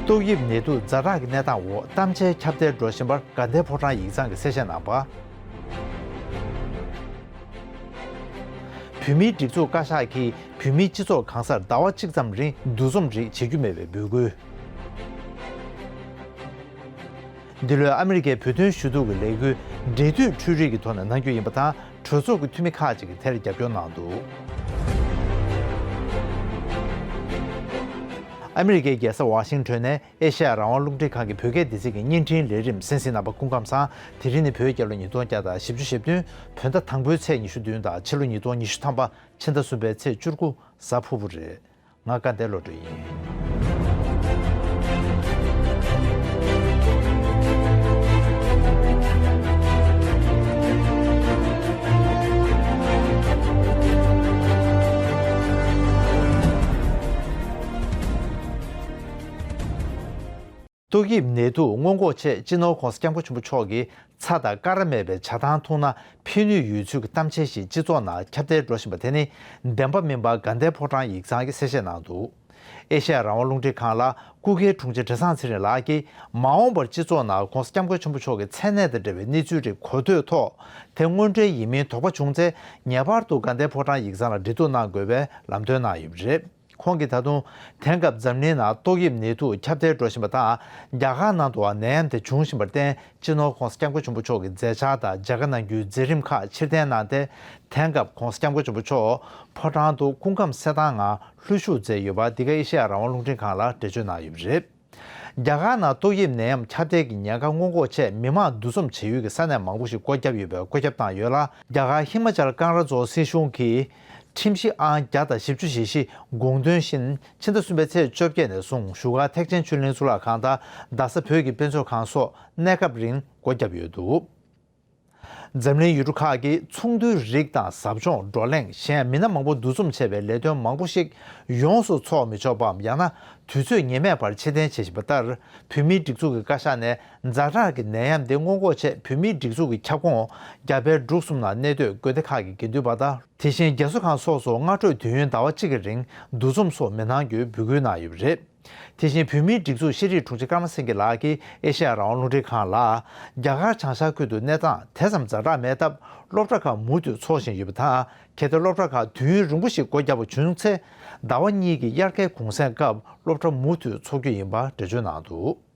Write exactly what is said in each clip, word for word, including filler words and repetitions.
ཏོག་དབྱིབས་ནད་དུག་ཛ་དྲག་གི་གནས་སྟངས་འོག་གཏམ་འཆལ་ཁྱབ་གདལ་འགྲོ་བཞིན་པར་དགའ་ལྡན་ཕོ་བྲང་ཡིག་ཚང་གིས་གསལ་བཤད་གནང་བ། བོད་མིའི་སྒྲིག་འཛུགས་བཀའ་ཤག་གིས་བོད་མིའི་སྤྱི་ཚོགས་གང་སར་ཟླ་བ་གཅིག་ཙམ་རིང་འདུ་འཛོམས་རིགས་བྱེད་རྒྱུ་མེད་པའི་འབོད་སྐུལ། འདི་ལོའི་ཨ་མི་རི་ཀའི་བོད་དོན་ཞུ་གཏུག་གི་ལས་འགུལ་འབྲེལ་མཐུད་འཕྲུལ་རིག་གི་ཐོག་ནས་གནང་རྒྱུ་ཡིན་པ་དང་། གྲོས་ཚོགས་ཀྱི་འཐུས་མི་ཁག་ཅིག་གིས་དེར་རྒྱབ་སྐྱོར་གནང་འདུག་ཨ་མི་རི་ཀའི་རྒྱལ་ས་ཝ་ཤིང་ཊོན་ནས་ཨེ་ཤེ་ཡ་རང་དབང་རླུང་འཕྲིན་ཁང་གི་བོད་སྐད་སྡེ་ཚན་གྱི་བརྙན་འཕྲིན་ལས་རིམ་གསན་གཟིགས་གནང་བ་སྐུ་ཁམས་བཟང་། དེ་རིང་ནི་བོད་རྒྱལ་ལོ་ཉིས་སྟོང་བརྒྱ་དང་བཞི་བཅུ་ཞེ་བདུན། བོད་ཟླ་དང་པོའི་ཚེས་ཉི་ཤུ་བདུན་དང་ཕྱི་ལོ་ཉིས་སྟོང་ཉི་ཤུ་ཐམ་པ་ཕྱི་ཟླ་གསུམ་པའི་ཚེས་བཅུ་དགུ་གཟའ་ཕུར་བུ་རེད། ང་དགའ་ལྡན་བློ་གྲོས་ཡིན། ཏོག་དབྱིབས་ནད་དུག་སྔོན་འགོག་ཆེད་སྤྱི་ནོར་༸གོང་ས་༸སྐྱབས་མགོན་ཆེན་པོ་མཆོག་གིས་ཚྭ་དང་ཀ་ར་མེད་པའི་ཇ་ཐང་འཐུང་ན་ཕན་ནུས་ཡོད་ཚུལ་གྱི་གཏམ་འཆལ་ཞིག་སྤྱི་ཚོགས་ནང་ཁྱབ་གདལ་འགྲོ་བཞིན་པ་དེ་ནི་བདེན་པ་མིན་པ་དགའ་ལྡན་ཕོ་བྲང་ཡིག་ཚང་གིས་གསལ་བཤད་གནང་འདུག་ཨེ་ཤེ་ཡ་རང་དབང་རླུང་འཕྲིན་ཁང་ལ་སྐུ་སྒེར་དྲུང་ཆེ་གྲྭ་ཚང་ཚེ་རིང་ལགས་ཀྱིས་མ་འོངས་པར་སྤྱི་ཚོགས་ནང་༸གོང་ས་༸སྐྱབས་མགོན་ཆེན་པོ་མཆོག་གི་མཚན་གནས་དང་འབྲེལ་བའི་གནས་ཚུལ་རིགས་གོ་ཐོས་ཐོག་དེ་དངོས་འབྲེལ་ཡིན་མིན་དོགས་པ་བྱུང་ཚེ། ངེས་པར་དུ་དགའ་ལྡན་ཕོ་བྲང་ཡིག་ཚང་ལ་འབྲེལ་གཏུག་གནང་དགོས་པའི་ལམ་སྟོན་གནང་ཡོད་པ་རེད། ཁོང་གིས་ད་དུང་། དེང་སྐབས་འཛམ་གླིང་ནང་ཏོག་དབྱིབས་ནད་དུག་ཁྱབ་གདལ་འགྲོ་བཞིན་པ་དང་། རྒྱ་གར་ནང་དུའང་ནད་ཡམས་དེ་འབྱུང་བཞིན་པར་བརྟེན། སྤྱི་ནོར་༸གོང་ས་༸སྐྱབས་མགོན་ཆེན་པོ་མཆོག་གི་མཛད་འཆར་དང་མཇལ་ཁ་གནང་རྒྱུའི་མཛད་རིམ་ཁག་ཕྱིར་འཐེན་གནང་སྟེ། དེང་སྐབས་༸གོང་ས་༸སྐྱབས་མགོན་ཆེན་པོ་མཆོག་ཕོ་བྲང་དུ་སྐུ་ཁམས་གསལ་ཐང་ངང་ལྷོད་བཞུགས་མཛད་ཡོད་པ། འདི་ག་ཨེ་ཤེ་ཡ་རང་དབང་རླུང་འཕྲིན་ཁང་ལ་འགྲེལ་བརྗོད་གནང་ཡོད་པ་རེད། རྒྱ་གར་ནང་ཏོག་དབྱིབས་ནད་ཡམས་ཁྱབ་གདལ་གྱི་ཉེན་ཁ་སྔོན་འགོག་ཆེད་མི་མང་འདུ་འཛོམས་བྱེད་ཡུལ་གྱི་ས་གནས་མང་པོ་ཞིག་སྒོ་བརྒྱབ་ཡོད་པའི་བཀོད་ཁྱབ་བཏང་ཡོད་ལ། རྒྱ་གར་ཧི་མ་ཅལ་ཀང་ར་ཛོ་སྲིད་གཞུང་གིས་ཁྲིམས་གཞི་ཨང་བརྒྱ་དང་བཞི་བཅུ་ཞེ་བཞི་དགོངས་དོན་བཞིན། ཕྱི་ཟླ་གསུམ་པའི་ཚེས་བཅོ་བརྒྱད་ནས་བཟུང་བཞུགས་སྒར་ཐེག་ཆེན་ཆོས་གླིང་གཙུག་ལག་ཁང་དང་རྡ་ས་བོད་ཀྱི་དཔེ་མཛོད་ཁང་སོགས་གནས་སྐབས་རིང་སྒོ་བརྒྱབ་ཡོད་འདུག་འཛམ་གླིང་ཡུལ་གྲུ་ཁག་གིས་ཚོགས་འདུའི་རིགས་དང་ཟབ་སྦྱོང་བགྲོ་གླེང་གཞན་མི་སྣ་མང་པོ་འདུ་འཛོམས་བྱེད་པའི་ལས་དོན་མང་པོ་ཞིག་ཡོངས་སུ་འཚོགས་མི་ཆོག་པའམ། ཡང་ན་དུས་ཚོད་ངེས་མེད་པར་ཕྱིར་འཐེན་བྱེད་བཞིན་པ་ལྟར། བོད་མིའི་སྒྲིག་འཛུགས་ཀྱི་བཀའ་ཤག་ནས་ཛ་དྲག་གི་ནད་ཡམས་འདི་སྔོན་འགོག་ཆེད་བོད་མིའི་སྒྲིག་འཛུགས་ཀྱི་ཁྱབ་ཁོངས་རྒྱ་བལ་འབྲུག་གསུམ་ནང་གནས་སྡོད་དགོན་སྡེ་ཁག་གི་དགེ་འདུན་པ་དང་། དེ་བཞིན་རྒྱ་བཟོ་ཁང་སོགས་སུ་སྔ་དྲོའི་དུས་ཡུན་ཟླ་བ་གཅིག་གི་རིང་འདུ་འཛོམས་སོགས་མི་གནང་རྒྱུའི་འབོད་སྐུལ་གནང་ཡོད་པ་རེད། དེ་བཞིན་བོད་མིའི་སྒྲིག་འཛུགས་ཤེས་རིག་དྲུང་ཆེ་ཀརྨ་སེང་གེ་ལགས་ཀྱིས་ཨེ་ཤེ་ཡ་རང་དབང་རླུང་འཕྲིན་ཁང་ལ། རྒྱ་གར་བྱང་ཤར་ཁུལ་དུ་གནས་སྟངས་དེ་ཙམ་ཛ་དྲག་མེད་སྟབས། སློབ་གྲྭ་ཁག་མུ་མཐུད་འཚོགས་བཞིན་ཡོད་པ་དང་། གལ་ཏེ་སློབ་གྲྭ་ཁག་དུས་ཡུན་རིང་པོ་ཞིག་སྒོ་བརྒྱབ་པ་བྱུང་ཚེ། ཟླ་བ་གཉིས་ཀྱི་དབྱར་ཁའི་གུང་སེང་སྐབས་སློབ་གྲྭ་མུ་མཐུད་འཚོགས་རྒྱུ་ཡིན་པ་འགྲེལ་བརྗོད་གནང་འདུག་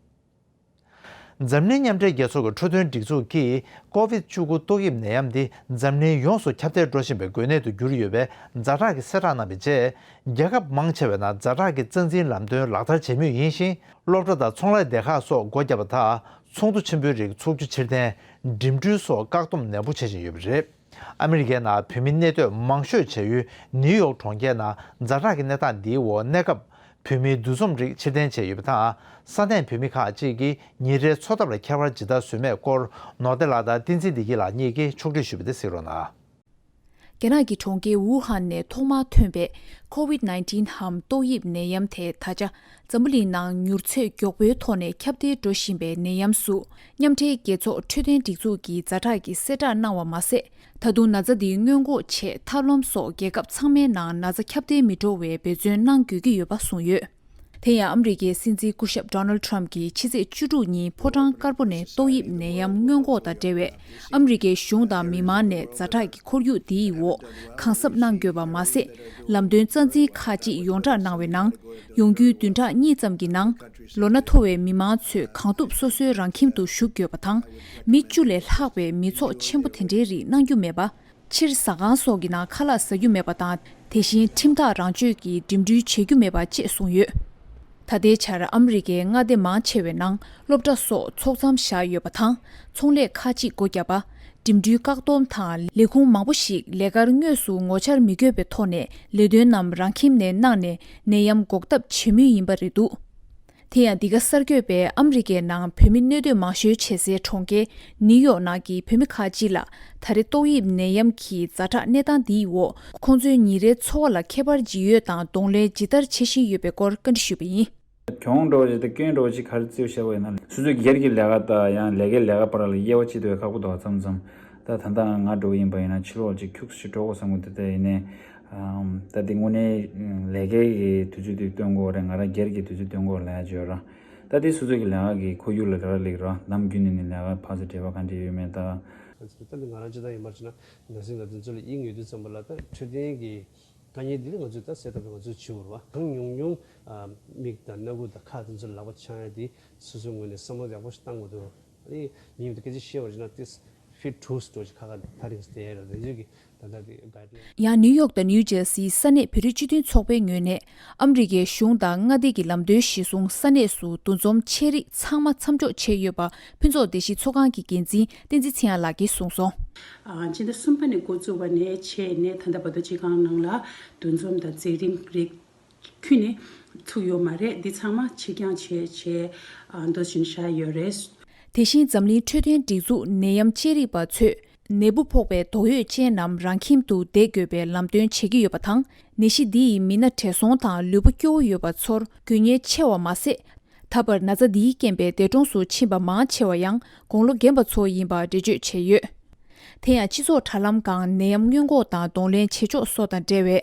འཛམ་གླིང་མཉམ་འབྲེལ་རྒྱལ་ཚོགས་ཀྱི་འཕྲོད་བསྟེན་སྒྲིག་འཛུགས་ཀྱིས་ཀོ་བིད་བཅུ་དགུ་ཏོག་དབྱིབས་ནད་ཡམས་འདི་འཛམ་གླིང་ཡོངས་སུ་ཁྱབ་གདལ་འགྲོ་བཞིན་པའི་འགོས་ནད་དུ་གྱུར་ཡོད་པའི་ཛ་དྲག་གི་གསལ་བསྒྲགས་གནང་བའི་རྗེས། རྒྱལ་ཁབ་མང་ཆེ་བའི་ནང་ཛ་དྲག་གི་རྩ་འཛིན་ལམ་སྟོན་ལག་བསྟར་བྱེད་མུས་ཡིན་ཞིང་། སློབ་གྲྭ་དང་ཚོང་ལས་སྡེ་ཁག་སོགས་སྒོ་བརྒྱབ་པ་དང་། ཚོགས་འདུ་ཆེན་པོའི་རིགས་འཚོགས་རྒྱུ་ཕྱིར་འཐེན། འགྲིམ་འགྲུལ་སོགས་བཀག་སྡོམ་ནན་པོ་བྱེད་བཞིན་ཡོད་པ་རེད། ཨ་མི་རི་ཀའི་ནང་བོད་མི་གནས་སྡོད་མང་ཤོས་བྱས་ཡུལ་ནིའུ་ཡོག་གྲོང་ཁྱེར་ནང་ཛ་དྲག་གི་གནས་སྟངས་འདིའི་འོག་གནས་སྐབས་བོད་མིའི་འདུ་འཛོམས་རིགས་ཕྱིར་འཐེན་བྱས་ཡོད་པ་དང་། ས་གནས་བོད་མི་ཁག་ཅིག་གིས་ཉིན་རེའི་འཚོ་ཐབས་ལ་ཁྱད་པར་ཇི་ལྟར་བཟོས་མེད་སྐོར། ནོར་བདེ་ལགས་དང་བསྟན་འཛིན་བདེ་སྐྱིད་ལགས་གཉིས་ཀྱིས་ཕྱོགས་སྒྲིག་ཞུས་པ་དེ་གཟིགས་རོགས་གནང་། རྒྱ་ནག་གི་གྲོང་ཁྱེར་ཝུ་ཧན་ནས་ཐོག་མར་ཐོན་པའི་ཁོ་ཝིད་ནའིན་ཊིན་འམ་ཏོག་དབྱིབས་ནད་ཡམས་དེ་ད་ཆ་འཛམ་བུ་གླིང་ནང་མྱུར་ཚད་མགྱོགས་པོའི་ཐོག་ནས་ཁྱབ་གདལ་འགྲོ་བཞིན་པའི་ནད་ཡམས་སུ། མཉམ་འབྲེལ་རྒྱལ་ཚོགས་འཕྲོད་བསྟེན་སྒྲིག་འཛུགས་ཀྱིས་ཛ་དྲག་གི་གསལ་བསྒྲགས་གནང་བ་མ་ཟད། ད་དུང་ན་ཚ་འདི་སྔོན་འགོག་ཆེད་ཐབས་ལམ་སོགས་རྒྱལ་ཁབ་ཚང་མའི་ནང་ན་ཚ་ཁྱབ་གདལ་མི་འགྲོ་བའི་འབད་བརྩོན་གནང་དགོས་ཀྱི་ཡོད་པ་གསུངས་ཡོད། དེ་ཡང་ཨ་མི་རི་ཀའི་སྲིད་འཛིན་སྐུ་ཞབས་ཌོ་ནལ་ཌི་ཊརམ་གྱིས་ཕྱི་ཚེས་བཅུ་དྲུག་ཉིན་ཕོ་བྲང་དཀར་པོ་ནས་ཏོག་དབྱིབས་ནད་ཡམས་སྔོན་འགོག་དང་འབྲེལ་བའི་ཨ་མི་རི་ཀའི་གཞུང་དང་མི་མང་ནས་ཛ་དྲག་གི་ཁོར་ཡུག་འདིའི་འོག་གང་གཟབ་གནང་དགོས་པ་མ་ཟད། ལམ་སྟོན་རྩ་འཛིན་ཁག་ཅིག་ཡོངས་བསྒྲགས་གནང་བའི་ནང་། ཡོང་རྒྱུའི་བདུན་ཕྲག་གཉིས་ཙམ་གྱི་ནང་། ལོ་ན་མཐོ་བའི་མི་མང་ཚོས་གང་ཐུབ་སོ་སོའི་རང་ཁྱིམ་དུ་བཞུགས་དགོས་པ་དང་། མི་བཅུ་ལས་ལྷག་པའི་མི་ཚོགས་ཆེན་པོ་དེ་འདྲའི་རིགས་གནང་རྒྱུ་མེད་པ། ཕྱིར་ཟ་ཁང་སོགས་ཀྱི་ནང་ཁ་ལག་ཟ་རྒྱུ་མེད་པ་དང་། དེ་བཞིན་ཁྲིམས་ཐག་རང་གཅོད་ཀྱིས་འགྲིམ་འགྲུལ་བྱེད་རྒྱུ་མེད་པ་བཅས་གསུངས་ཡོད། ད་ལྟའི་ཆར་ཨ་མི་རི་ཀའི་མངའ་སྡེ་མང་ཆེ་བའི་ནང་སློབ་གྲྭ་སོགས་ཚོགས་མཚམས་བཞག་ཡོད་པ་དང་། ཚོང་ལས་ཁག་ཅིག་སྒོ་བརྒྱབ་པ། འགྲིམ་འགྲུལ་བཀག་སྡོམ་དང་ལས་ཁུངས་མང་པོ་ཞིག་ལས་ཀར་དངོས་སུ་ངོ་བཅར་མི་དགོས་པའི་ཐོག་ནས་ལས་དོན་རྣམས་རང་ཁྱིམ་ནས་གནང་ནས་ནད་ཡམས་འགོག་ཐབས་བྱེད་མུས་ཡིན་པ་རེད་འདུག་དེ་ཡང་འདི་ག་གསར་འགོད་པས་ཨ་མི་རི་ཀའི་ནང་བོད་མི་གནས་སྡོད་མང་ཤོས་བྱེད་སའི་གྲོང་ཁྱེར་ནིའུ་ཡོག་ནང་གི་བོད་མི་ཁག་ཅིག་ལ་ད་རེས་ཏོག་དབྱིབས་ནད་ཡམས་ཀྱི་ཛ་དྲག་གནས་སྟངས་འདིའི་འོག་ཁོང་ཚོའི་ཉིན་རེའི་འཚོ་བ་ལ་ཁྱད་པར་ཇི་ཡོད་དང་གདོང་ལེན་ཇི་ལྟར་བྱེད་བཞིན་ཡོད་པའི་སྐོར་བཀའ་འདྲི་ཞུས་པ་ཡིན། གྱོང་འགྲོ་བ་ཞིག་དང་སྐྱོན་འགྲོ་བ་ཞིག་ག་རེ་བརྩིས་བཞག་པ་ཡིན་ན། སོ་སོའི་སྒེར་གྱི་ལས་ཀ་དང་ཡང་ལས་ཀའི་ལས་ཀ་བར་ལ་དབྱེ་བ་ཕྱེ་ཐུབ་པའི་ཁག་པོ་འདུག་མཚམས་མཚམས། ད་ད་ལྟ་ང་འགྲོ་གི་ཡིན་པ་ཡིན་ན་ཕྱི་ལོགས་ཅིག་ཁྱུག་ཙམ་ཞིག་འགྲོ་དགོས་བསམ་གི་འདུག་ད་ཡིན་ནའི། ཨམ། ད་འདི་དངོས་གནས་ལས་ཀའི་གི་དུས་ཚོད་དེ་སྟོན་དགོས་རེད། ང་རང་སྒེར་གྱི་དུས་ཚོད་སྟོན་དགོས་ལབ་ཡ་ཅིག་ཡོད་ར། ད་དེ་སོ་སོ་གི་ལས་ཀ་གི་ཁོར་ཡུག་ལ་རག་ལས་ར་ལམ་རྒྱུད་ནས་ནི་ལས་ཀ་ཕར་ཚུར་འབྲེལ་བ་གང་འདྲ་ཡོད་མེད་ད། ད་ནི་ང་རང་སྤྱི་བཏང་ཡིན་པར་བྱས་ན་ནར་སིང་ལ་དེ་ཚོ་ལ་དབྱིངས་ཡོད་དུས་ཙམ་པ་ལ་ད་འཕྲོད་བསྟེན་གྱི་དཀའ་ངལ་འདི་ནི་ང་ཚོས་ད་གསལ་ཐག་པའི་ང་ཚོས་བྱེད་དགོས་རེད་བ། གང་ཉུང་ཉུང་མིག་དང་སྣ་ཁུག་དང་ཁ་དེ་ཚོ་ལག་པ་འཆང་ཡ་དེ་སོ་སོའི་ངོས་ནས་བསམ་བློ་ཡག་པོ་ཞིག་བཏང་དགོས་འདུག་ཨ་ནི་མིའི་སྐད་ཆ་བཤད་པར་བྱས་ན་དེ་ཧྥིད་ཊུ་སི་འདྲ་ཞིག་ཁ་ཁ་ཐག་རིང་སྟེ་ཡ་ར་དེ་ཚོ་གི་ད་ལྟ་དེ་གའིཌ་ལའིན། ཡང་ནིའུ་ཡོག་དང་ནིའུ་ཇར་སིའི་ས་གནས་བོད་རིགས་སྤྱི་མཐུན་ཚོགས་པའི་ངོས་ནས་ཨ་མི་རི་ཀའི་གཞུང་དང་མངའ་སྡེ་གི་ལམ་སྟོན་གཞིར་བཟུང་ས་གནས་སུ་འདུ་འཛོམས་ཆེད་རིགས་ཚང་མ་མཚམས་འཇོག་བྱས་ཡོད་པ་ཕུན་ཚོགས་བདེ་སྐྱིད་ཚོགས་ཁང་གི་འགན་འཛིན་བསྟན་འཛིན་ཚེ་དབྱངས་ལགས་ཀྱིས་གསུངས་སོང་། ཨ། སྤྱི་ཟླ་གསུམ་པ་ནས་འགོ་བཙུགས་པ་ནས་བྱས་ནས་ད་ལྟ་བར་དུ་སྤྱི་ཁང་ནང་ལ་འདུ་འཛོམས་དང་མཛད་རིམ་རིགས་ཁྱོན་ནས་ཚུགས་ཡོད་མ་རེད། འདི་ཚང་མ་ཕྱིར་འགྱངས་བྱས་བྱས་ཨ། འདུ་བཞིན་བཞག་ཡོད་རེད། དེ་བཞིན་འཛམ་གླིང་འཕྲོད་བསྟེན་སྒྲིག་འཛུགས་ནད་ཡམས་དཔྱད་རིག་པ་ཚོས་ནད་འབུ་ཕོག་པའི་དོགས་ཡོད་ཅན་རྣམས་རང་ཁྱིམ་དུ་བསྡད་དགོས་པའི་ལམ་སྟོན་བྱེད་ཀྱི་ཡོད་པ་དང་། ནད་གཞི་འདི་ཡིས་མི་སྣ་བགྲེས་སོང་དང་ལུས་པོ་སྐྱོ་བོ་ཡོད་པ་ཚོར་འགོས་ཉེན་ཆེ་བ་མ་ཟད། ད་བར་ན་ཚ་འདིའི་རྐྱེན་པས་འདས་གྲོངས་སུ་ཕྱིན་པ་མང་ཆེ་བ་ཡང་དགུང་ལོ་རྒན་པ་ཚོ་ཡིན་པ་འགྲེལ་བརྗོད་བྱས་ཡོད། དེ་ཡང་སྤྱི་ཚོགས་དྲ་ལམ་སྒང་ནད་ཡམས་སྔོན་འགོག་དང་གདོང་ལེན་བྱེད་ཕྱོགས་སོགས་དང་འབྲེལ་བའི་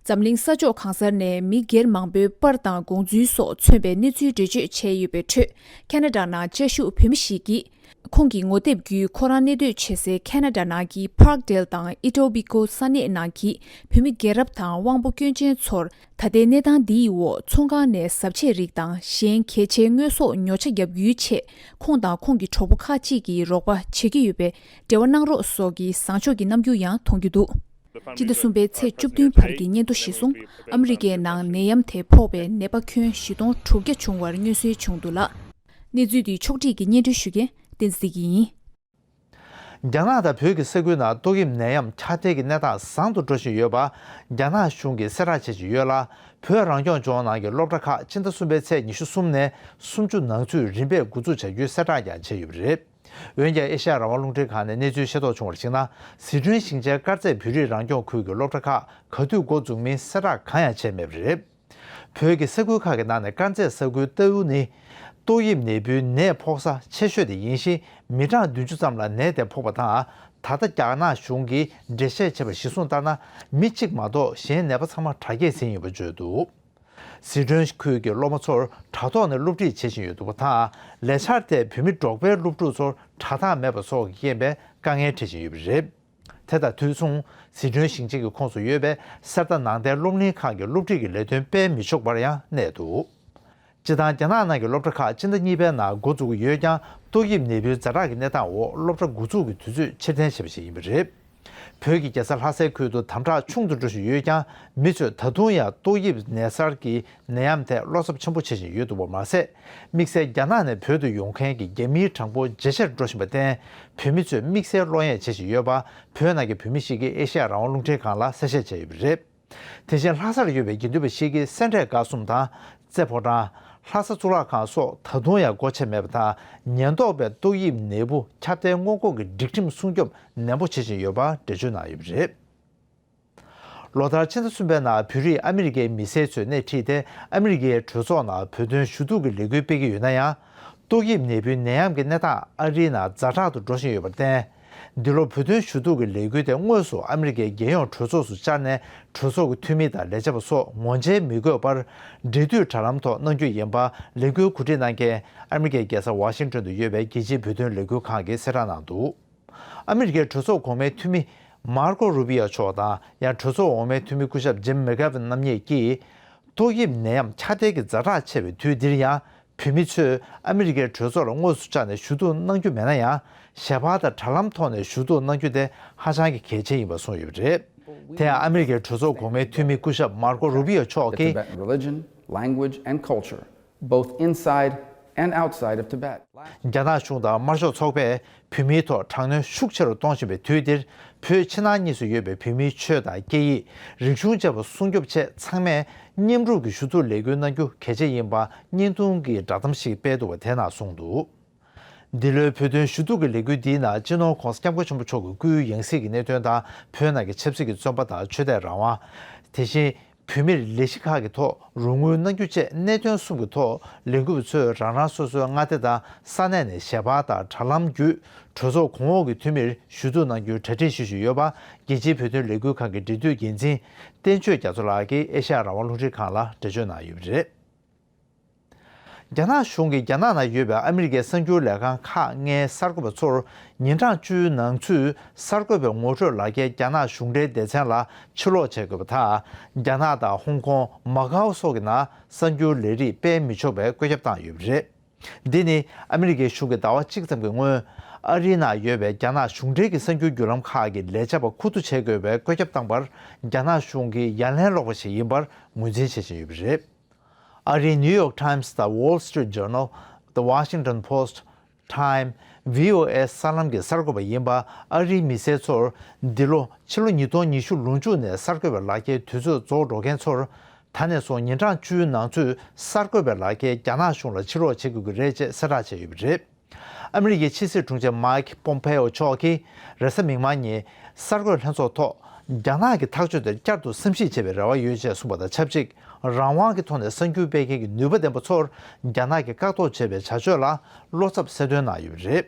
འཛམ་གླིང་ས་ཕྱོགས་གང་སར་ནས་མི་སྒེར་མང་པོའི་པར་དང་དགོངས་ཚུལ་སོགས་མཚོན་པའི་གནས་ཚུལ་འགྲེལ་བརྗོད་བྱས་ཡོད་པའི་ཁྲོད། ཁ་ན་ཌ་ནང་བཅའ་བཞུགས་བོད་མི་ཞིག་གིས། ཁོང་གི་ངོ་དེབ་བརྒྱུད་ཁོ་རང་གནས་སྡོད་བྱེད་སའི་ཁ་ན་ཌ་ནང་གི་Parkdale་དང་Etobicoke་ས་གནས་ནང་གི་བོད་མི་རྒན་རབས་དང་དབང་པོ་སྐྱོན་ཅན་ཚོར་ད་ལྟའི་གནས་སྟངས་འདིའི་འོག་ཚོང་ཁང་ནས་བཟའ་ཆས་རིགས་དང་གཞན་གལ་ཆེའི་དངོས་ཟོག་ཉོ་ཆ་བརྒྱབ་རྒྱུའི་ཆེད་ཁོང་དང་ཁོང་གི་གྲོགས་པོ་ཁག་ཅིག་གིས་རོགས་པ་བྱེད་ཀྱི་ཡོད་པའི་འབྲེལ་བ་གནང་རོགས་སོགས་ཀྱི་བཟང་ཕྱོགས་ཀྱི་རྣམ་འགྱུར་ཡང་མཐོང་རྒྱུ་འདུག་སྤྱི་ཟླ་གསུམ་པའི་ཚེས་བཅུ་བདུན་བར་གྱི་སྙན་ཐོ་གཞིར་བཟུང་ཨ་མི་རི་ཀའི་ནང་ནད་ཡམས་དེ་ཕོག་པའི་ནད་པ་ཁྱོན་བཞི་སྟོང་དྲུག་བརྒྱ་བྱུང་བར་མངོན་གསལ་བྱུང་འདུག་ལ། གནས་ཚུལ་འདི་ཕྱོགས་སྒྲིག་གིས་སྙན་སྒྲོན་ཞུ་མཁན་བསྟན་འཛིན་ཡིན། རྒྱ་ནག་དང་བོད་ཀྱི་ས་ཁུལ་ནང་ཏོག་དབྱིབས་ནད་ཡམས་ཁྱབ་གདལ་གྱི་གནས་སྟངས་བཟང་དུ་འགྲོ་བཞིན་ཡོད་པ་རྒྱ་ནག་གཞུང་གིས་གསལ་བསྒྲགས་བྱེད་བཞིན་ཡོད་ལ། བོད་རང་སྐྱོང་ལྗོངས་ནང་གི་སློབ་གྲྭ་ཁག་སྤྱི་ཟླ་གསུམ་པའི་ཚེས་ཉི་ཤུ་གསུམ་ནས་སུམ་ཅུ་ནང་ཚུད་རིམ་པས་འགོ་འཛུགས་བྱ་རྒྱུའི་གསལ་བསྒྲགས་ཀྱང་བྱས་ཡོད་པ་རེད། འོན་ཀྱང་ཨེ་ཤ་ཡ་རང་དབང་རླུང་འཕྲིན་ཁང་ནས་གནས་ཚུལ་ཤེས་རྟོགས་བྱུང་བར་གཞིགས་ན། ཟི་ཁྲོན་ཞིང་ཆེན་དཀར་མཛེས་བོད་རིགས་རང་སྐྱོང་ཁུལ་གྱི་སློབ་གྲྭ་ཁག་ག་དུས་འགོ་འཛུགས་མིན་གསལ་བསྒྲགས་གང་ཡང་བྱས་མེད་པ་རེད། བོད་ཀྱི་ས་ཁུལ་ཁག་གི་ནང་ནས་དཀར་མཛེས་ས་ཁུལ་ཏའུ་ནི་ཏོག་དབྱིབས་ནད་འབུའི་ནད་ཕོག་ས་ཆེ་ཤོས་དེ་ཡིན་ཞིང་། མི་གྲངས་བདུན་ཅུ་ཙམ་ལ་ནད་དེ་ཕོག་པ་དང་། ད་ལྟ་རྒྱ་ནག་གཞུང་གིས་འགྲེལ་བཤད་བྱས་པ་གཞིར་བཟུང་ལྟར་ན། མི་གཅིག་མ་གཏོགས་གཞན་ནད་པ་ཚང་མ་དྲག་སྐྱེད་ཟིན་ཡོད་པ་བརྗོད་འདུག་ཟི་ཁྲོན་ཁུལ་གྱི་སློབ་མ་ཚོར་དྲ་ཐོག་ནས་སློབ་ཁྲིད་བྱེད་བཞིན་ཡོད་འདུག་པ་དང་། ལས་འཆར་དེས་བོད་མི་འབྲོག་པའི་སློབ་ཕྲུག་ཚོར་དྲ་ཐག་མེད་པ་སོགས་ཀྱི་རྐྱེན་པས་དཀའ་ངལ་འཕྲད་བཞིན་ཡོད་པ་རེད། དེ་དང་དུས་མཚུངས་ཟི་ཁྲོན་ཞིང་ཆེན་གྱི་ཁོངས་སུ་ཡོད་པའི་གསེར་རྟ་ནང་བསྟན་སློབ་གླིང་ཁང་གི་སློབ་ཁྲིད་ཀྱི་ལས་དོན་སྤེལ་མི་ཆོག་པར་ཡང་གནས་འདུག་སྤྱིར་བཏང་རྒྱ་ནག་ནང་གི་སློབ་གྲྭ་ཁག་སྤྱི་ཟླ་གཉིས་པའི་ནང་འགོ་འཛུགས་ཀྱི་ཡོད་ཀྱང་། ཏོག་དབྱིབས་ནད་འབུའི་ཛ་དྲག་གི་གནས་སྟངས་འོག་སློབ་གྲྭ་འགོ་འཛུགས་ཀྱི་དུས་ཚོད་ཕྱིར་འཐེན་བྱས་པ་ཞིག་ཡིན་པ་རེད། བོད་ཀྱི་རྒྱལ་ས་ལྷ་སའི་ཁུལ་དུ་དམ་དྲག་ཆུང་དུ་འགྲོ་བཞིན་ཡོད་ཀྱང་། མི་ཚོས་ད་དུང་ཡང་ཏོག་དབྱིབས་ནད་གསར་གྱི་ནད་ཡམས་ཐད་བློ་འཚབ་ཆེན་པོ་བྱེད་བཞིན་ཡོད་འདུག་པ་མ་ཟད། དམིགས་བསལ་རྒྱ་ནག་ནས་བོད་དུ་ཡོང་མཁན་གྱི་རྒྱ་མིའི་གྲངས་འབོར་ཇེ་ཆེར་འགྲོ་བཞིན་པར་བརྟེན། བོད་མི་ཚོས་དམིགས་བསལ་བློ་གཡེང་བྱེད་བཞིན་ཡོད་པ། བོད་ནང་གི་བོད་མི་ཞིག་གིས་ཨེ་ཤེ་ཡ་རང་དབང་རླུང་འཕྲིན་ཁང་ལ་གསལ་བཤད་བྱས་ཡོད་པ་རེད། དེ་བཞིན་ལྷ་སར་ཡོད་པའི་དགེ་འདུན་པ་ཞིག་གིས་སེ་འབྲས་དགའ་གསུམ་དང་། རྩེ་ཕོ་བྲང་། ལྷ་ས་གཙུག་ལག་ཁང་སོགས་ད་དུང་ཡང་སྒོ་ཕྱེ་མེད་པ་དང་། ཉེན་རྟོག་པས་ཏོག་དབྱིབས་ནད་འབུ་ཁྱབ་གདལ་སྔོན་འགོག་གི་སྒྲིག་ཁྲིམས་སྲུང་སྐྱོབ་ནན་པོ་བྱེད་བཞིན་ཡོད་པ་འགྲེལ་བརྗོད་གནང་ཡོད་པ་རེད། ལོ་ལྟར་ཕྱི་ཟླ་གསུམ་པའི་ནང་བོད་རིགས་ཨ་མི་རི་ཀའི་མི་སེར་ཚོས་སྣེ་ཁྲིད་དེ་ཨ་མི་རི་ཀའི་གྲོས་ཚོགས་ནང་བོད་དོན་ཞུ་གཏུག་གི་ལས་འགུལ་སྤེལ་གྱི་ཡོད་ན་ཡང་། ཏོག་དབྱིབས་ནད་འབུའི་ནད་ཡམས་ཀྱི་གནས་སྟངས་ཨ་རིའི་ནང་ཛ་དྲག་ཏུ་འགྲོ་བཞིན་ཡོད་པར་བརྟེན། འདི་ལོ་བོད་དོན་ཞུ་གཏུག་གི་ལས་འགུལ་དེ་དངོས་སུ་ཨ་མི་རི་ཀའི་རྒྱལ་ཡོངས་གྲོས་ཚོགས་སུ་བཅར་ནས། གྲོས་ཚོགས་ཀྱི་འཐུས་མི་དང་ལས་བྱེད་པ་སོགས་ངོ་མཇལ་མི་དགོས་པར། འབྲེལ་མཐུད་དྲ་ལམ་ཐོག་གནང་རྒྱུ་ཡིན་པ། ལས་འགུལ་གོ་སྒྲིག་གནང་མཁན་ཨ་མི་རི་ཀའི་རྒྱལ་ས་ཝ་ཤིང་ཏོན་དུ་ཡོད་པའི་རྒྱལ་སྤྱིའི་བོད་དོན་ལས་འགུལ་ཁང་གིས་གསལ་བསྒྲགས་གནང་འདུག་ཨ་མི་རི་ཀའི་གྲོས་ཚོགས་གོང་མའི་འཐུས་མི་མར་ཀོ་རུ་པི་ཡོ་མཆོག་དང་། ཡང་གྲོས་ཚོགས་འོག་མའི་འཐུས་མི་སྐུ་ཞབས་ཇིམ་མེག་གྷེ་ཝིན་རྣམ་གཉིས་ཀྱིས། ཏོག་དབྱིབས་ནད་ཡམས་ཁྱབ་གདལ་གྱི་ཛ་དྲག་ཆེ་བའི་དུས་འདིར་ཡང་། བོད་མི་ཚོས་ཨ་མི་རི་ཀའི་གྲོས་ཚོགས་ལ་དངོས་སུ་བཅར་ནས་ཞུ་གཏུག་གནང་རྒྱུ་མེད་ན་ཡང་། ཞལ་པར་དང་དྲ་ལམ་ཐོག་ནས་ཞུ་གཏུག་གནང་རྒྱུ་དེ་ཧ་ཅང་གི་གལ་ཆེན་ཡིན་པ་གསུངས་ཡོད་པ་རེད། དེ་ཡང་ཨ་མི་རི་ཀའི་གྲོས་ཚོགས་གོང་མའི་འཐུས་མི་སྐུ་ཞབས་མར་ཀོ་རུ་པི་ཡོ་མཆོག་the གིས། Tibetan religion, language, and culture, both inside and outside of Tibet. རྒྱ་ནག་གཞུང་དང་དམར་ཤོག་ཚོགས་པས་བོད་མིའི་ཐོག་དྲག་གནོན་ཤུགས་ཆེ་རུ་གཏོང་བཞིན་པའི་དུས་འདིར། བོད་ཕྱི་ནང་གཉིས་སུ་ཡོད་པའི་བོད་མིའི་ཆོས་དང་སྐད་ཡིག་རིག་གཞུང་བཅས་པ་སྲུང་སྐྱོབ་ཆེད། ཚང་མས་མཉམ་རུབ་ཀྱིས་ཞུ་གཏུག་ལས་འགུལ་གནང་རྒྱུ་གལ་ཆེ་ཡིན་པ་བརྙན་ཐུང་གི་བསྒྲགས་གཏམ་ཞིག་སྤེལ་འདུག་པ་དེ་ནང་གསུངས་འདུག་འདི་ལོའི་བོད་དོན་ཞུ་གཏུག་གི་ལས་འགུལ་འདིའི་ནང་སྤྱི་ནོར་༧གོང་ས་༧སྐྱབས་མགོན་ཆེན་པོ་མཆོག་གི་སྐུའི་ཡང་སྲིད་ཀྱི་གནད་དོན་དང་། བོད་ནང་གི་ཆབ་སྲིད་ཀྱི་བཙོན་པ་དང་ཆོས་དད་རང་དབང་། དེ་བཞིན། བོད་མིར་ལས་གཞི་ཁག་གི་ཐོག་རོགས་དངུལ་གནང་རྒྱུ་བཅས་གནད་དོན་གསུམ་གྱི་ཐོག་ལས་འགུལ་བ་ཚོས་རང་རང་སོ་སོའི་མངའ་སྡེ་དང་ས་གནས་ནས་ཞལ་པར་དང་དྲ་ལམ་བརྒྱུད་གྲོས་ཚོགས་གོང་འོག་གི་འཐུས་མིར་ཞུ་གཏུག་གནང་རྒྱུའི་གྲ་སྒྲིག་ཞུ་བཞིན་ཡོད་པ། རྒྱལ་སྤྱིའི་བོད་དོན་ལས་འགུལ་ཁང་གི་འབྲེལ་མཐུད་འགན་འཛིན་བསྟན་ཆོས་རྒྱ་མཚོ་ལགས་ཀྱིས་ཨེ་ཤ་ཡ་རང་དབང་རླུང་འཕྲིན་ཁང་ལ་འགྲེལ་བརྗོད་གནང་ཡོད་པ་རེད། རྒྱ་ནག་གཞུང་གིས་རྒྱ་ནག་ནང་ཡོད་པའི་ཨ་མི་རི་ཀའི་གསར་འགྱུར་ལས་ཁང་ཁག་ལྔའི་གསར་འགོད་པ་ཚོར་ཉིན་གྲངས་བཅུའི་ནང་ཚུད་གསར་འགོད་པའི་ངོ་སྤྲོད་ལག་འཁྱེར་རྒྱ་ནག་གཞུང་འབྲེལ་སྡེ་ཚན་ལ་ཕྱིར་སློག་བྱེད་དགོས་པ་དང་། རྒྱ་ནག་དང་ཧོང་ཀོང་། མ་ཀའོ་སོགས་ཀྱི་ནང་གསར་འགྱུར་ལས་རིགས་སྤེལ་མི་ཆོག་པའི་བཀོད་ཁྱབ་བཏང་ཡོད་པ་རེད། འདི་ནི་ཨ་མི་རི་ཀའི་གཞུང་གིས་ཟླ་བ་གཅིག་ཙམ་གྱི་སྔོན། ཨ་རིའི་ནང་ཡོད་པའི་རྒྱ་ནག་གཞུང་འབྲེལ་གྱི་གསར་འགྱུར་བརྒྱུད་ལམ་ཁག་གི་ལས་བྱེད་པ་ཁུ་བསྡུ་བྱེད་དགོས་པའི་བཀོད་ཁྱབ་བཏང་པར། རྒྱ་ནག་གཞུང་གིས་ཡ་ལན་སློག་པ་ཞིག་ཡིན་པར་ངོས་འཛིན་བྱེད་བཞིན་ཡོད་པ་རེད། ཨ་རིའི་ནིའུ་ཡོག་ཊའིམ་སི་དང་Wall Street Journal, The Washington Post, Time, བྷི་ཨོ་ཨེ་གསར་ལམ་གྱི་གསར་འགོད་པ་ཡིན་པ་ཨ་རིའི་མི་སེར་ཚོར་འདི་ལོ་ཕྱི་ལོ་ཉིས་སྟོང་ཉི་ཤུ་ལོ་མཇུག་ནས་གསར་འགོད་པའི་ལག་འཁྱེར་དུས་ཚོད་རྫོགས་འགྲོ་མཁན་ཚོར། ད་ནས་བཟུང་ཉིན་གྲངས་བཅུའི་ནང་ཚུད་གསར་འགོད་པའི་ལག་འཁྱེར་རྒྱ་ནག་གཞུང་ལ་ཕྱིར་སློག་བྱེད་དགོས་ཀྱི་རེད་ཅེས་གསལ་བསྒྲགས་བྱས་ཡོད་པ་རེད། ཨ་མི་རི་ཀའི་ཕྱི་སྲིད་དྲུང་ཆེ་མའིཀ་པོམ་པེ་ཨོ་མཆོག་གིས་རེས་གཟའ་མིག་དམར་ཉིན་གསར་འགོད་ལྷན་ཚོགས་ཐོག་རྒྱ་ནག་གི་ཐག་གཅོད་དེར་བསྐྱར་དུ་བསམ་གཞིག་བྱེད་པའི་རེ་བ་ཡོད་ཅེས་གསུངས་པ་དང་ཆབས་ཅིག་རང་དབང་གི་ཐོག་ནས་གསར་འགྱུར་སྤེལ་མཁན་གྱི་ནུས་པ་ལྡན་པ་ཚོར་རྒྱ་ནག་གིས་བཀག་འགོག་བྱས་པའི་བྱ་སྤྱོད་ལ་བློ་འཚབ་གསལ་སྟོན་གནང་ཡོད་པ་རེད།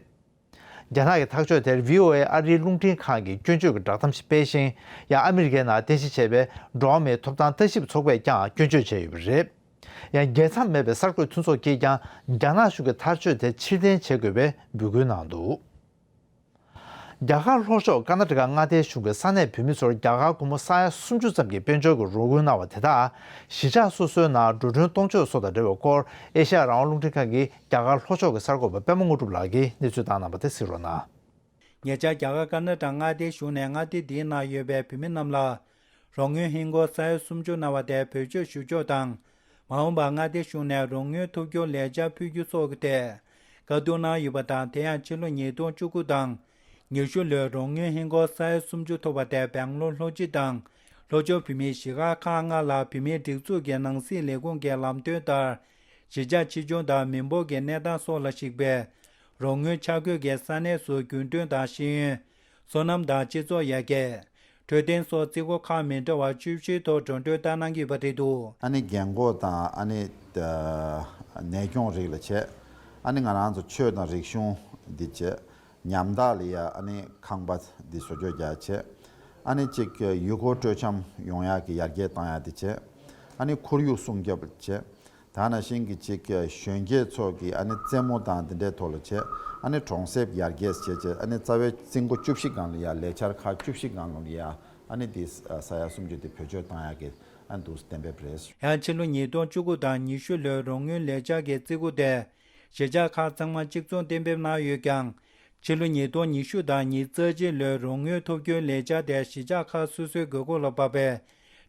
རྒྱ་ནག་གི་ཐག་གཅོད་དེར་བྷི་ཨོ་ཨེ་ཨ་རིའི་རླུང་འཕྲིན་ཁང་གིས་སྐྱོན་བརྗོད་ཀྱི་བསྒྲགས་གཏམ་ཞིག་སྤེལ་ཞིང་། ཡང་ཨ་མི་རི་ཀའི་ནང་རྟེན་གཞི་བྱས་པའི་འགྲོ་བ་མིའི་ཐོབ་ཐང་ལྟ་ཞིབ་ཚོགས་པས་ཀྱང་སྐྱོན་བརྗོད་བྱས་ཡོད་པ་རེད། ཡང་རྒྱལ་མཚམས་མེད་པའི་གསར་འགོད་མཐུན་ཚོགས་ཀྱིས་ཀྱང་རྒྱ་ནག་གཞུང་གི་ཐག་གཅོད་དེ་ཕྱིར་འཐེན་བྱེད་དགོས་པའི་འབོད་སྐུལ་གནང་འདུག་རྒྱ་གར་ལྷོ་ཕྱོགས་ཀར་ནཱ་ཊ་ཀ་མངའ་སྡེའི་གཞུང་གིས་ས་གནས་བོད་མི་ཚོར་རྒྱ་གར་སྒོར་མོ་ས་ཡ་སུམ་ཅུ་ཙམ་གྱི་དཔལ་འབྱོར་གྱི་རོགས་སྐྱོར་གནང་བ་དེ་དག་གཞིས་ཆགས་སོ་སོའི་ནང་འགྲོ་གྲོན་གཏོང་ཕྱོགས་སོགས་དང་འབྲེལ་བའི་སྐོར་ཨེ་ཤ་ཡ་རང་དབང་རླུང་འཕྲིན་ཁང་གི་རྒྱ་གར་ལྷོ་ཕྱོགས་ཀྱི་གསར་འགོད་པ་པད་མ་དངོས་གྲུབ་ལགས་ཀྱིས་གནས་ཚུལ་བཏང་གནང་བ་དེ་གཟིགས་རོགས་གནང་། ཉེ་ཆར་རྒྱ་གར་ཀར་ནཱ་ཊ་མངའ་སྡེའི་གཞུང་ནས་མངའ་སྡེ་འདིའི་ནང་ཡོད་པའི་བོད་མི་རྣམས་ལ་རོགས་དངུལ་ཧིན་སྒོར་ས་ཡ་སུམ་ཅུ་གནང་བ་དེ་བེད་སྤྱོད་ཞུ་ཕྱོགས་དང་། མ་འོངས་པར་མངའ་སྡེ་གཞུང་ནས་རོགས་དངུལ་ཐོབ་རྒྱུར་ལས་འཆར་ཕུལ་རྒྱུ་སོགས་ཀྱི་ཐད་བཀའ་བསྡུར་གནང་ཡོད་པ་དང་། དེ་ཡང་ཕྱི་ལོ་ཉིས་སྟོང་བཅུ་དགུ་དང་ཉི་ཤུ་ལོའི་རོགས་དངུལ་ཧིན་སྒོར་ས་ཡ་སུམ་ཅུ་ཐོབ་པ་དེ་སྦེང་ལོར་ལྷོ་སྤྱི་དང་ལྷོ་ཕྱོགས་བོད་མིའི་གཞིས་ཆགས་ཁག་ལྔ་ལ་བོད་མིའི་སྒྲིག་འཛུགས་ཀྱི་ནང་སྲིད་ལས་ཁུངས་ཀྱི་ལམ་སྟོན་ལྟར། གཞིས་ཆགས་ཆེ་ཆུང་དང་མི་འབོར་གྱི་གནས་སྟངས་སོགས་ལ་གཞིགས་པའི་རོགས་དངུལ་ཆ་བགོས་ཀྱིས་ས་གནས་སུ་རྒྱུན་གྲོན་དང་ཤེས་ཡོན། སོ་ནམ་དང་སྤྱི་ཚོགས་ཡར་རྒྱས། འཕྲོད་བསྟེན་སོགས་རྩིས་སྒོ་ཁག་མི་འདྲ་བ་བཅུ་བཞིའི་ཐོག་འགྲོ་གྲོན་བཏང་གནང་གི་ཡོད་པ་རེད་འདུག་ཨ་ནི་རྒན་གོག་དང་ཨ་ནི་ད་ནད་སྐྱོང་རིགས་ལ་བྱས། ཨ་ནི་ང་རང་ཚོ་ཆོས་དང་རིག་གཞུང་འདི་བྱས། ཉམ་ཐག་ལ་ཡ་ཨ་ནི་ཁང་པ་འདི་བཟོ་བཅོས་རྒྱག་བྱས། ཨ་ནི་གཅིག་ཡུལ་སྐོར་སྤྲོ་འཆམ་ཡོང་ཡག་གི་ཡར་རྒྱས་བཏང་ཡག་འདི་བྱས། ཨ་ནི་ཁོར་ཡུག་སྲུང་སྐྱོབ་བྱས། ད་ནང་བཞིན་གྱི་ཅིག་གཞོན་སྐྱེས་ཚོ་གི་ཨ་ནི་རྩེད་མོ་དང་འདི་འདྲའི་ཐོག་ལ་བྱས། ཨ་ནི་གྲོང་གསེབ་ཡར་རྒྱས་བྱས་བྱས། ཨ་ནི་རྩ་བའི་རྩིས་འགོ་བཅུ་བཞི་སྒང་ལ་ཡ་ལས་འཆར་ཁག་བཅུ་བཞི་སྒང་ལ་ཡ་ཨ་ནི་འདི་ས་ཡ་སུམ་ཅུ་འདི་བེད་སྤྱོད་བཏང་ཡག་གི་ཨ་ནི་འདུག་གཏན་འབེབས་རེད། ཡང་ཕྱི་ལོ་ཉིས་སྟོང་བཅུ་དགུ་དང་ཉི་ཤུ་ལོའི་རོགས་དངུལ་ལས་འཆར་གྱི་རྩིས་འགོ་དེ་གཞིས་ཆགས་ཁག་ཚང་མ་གཅིག་མཚུངས་གཏན་འབེབས་གནང་ཡོད་ཀྱང་། ཕྱི་ལོ་ཉིས་སྟོང་ཉི་ཤུ་དང་ཉི་ཤུ་རྩ་གཅིག་ལོའི་རོགས་དངུལ་ཐོབ་རྒྱུའི་ལས་འཆར་དེ་གཞིས་ཆགས་ཁག་སོ་སོའི་དགོས་མཁོ་ལ་བབས་པའི་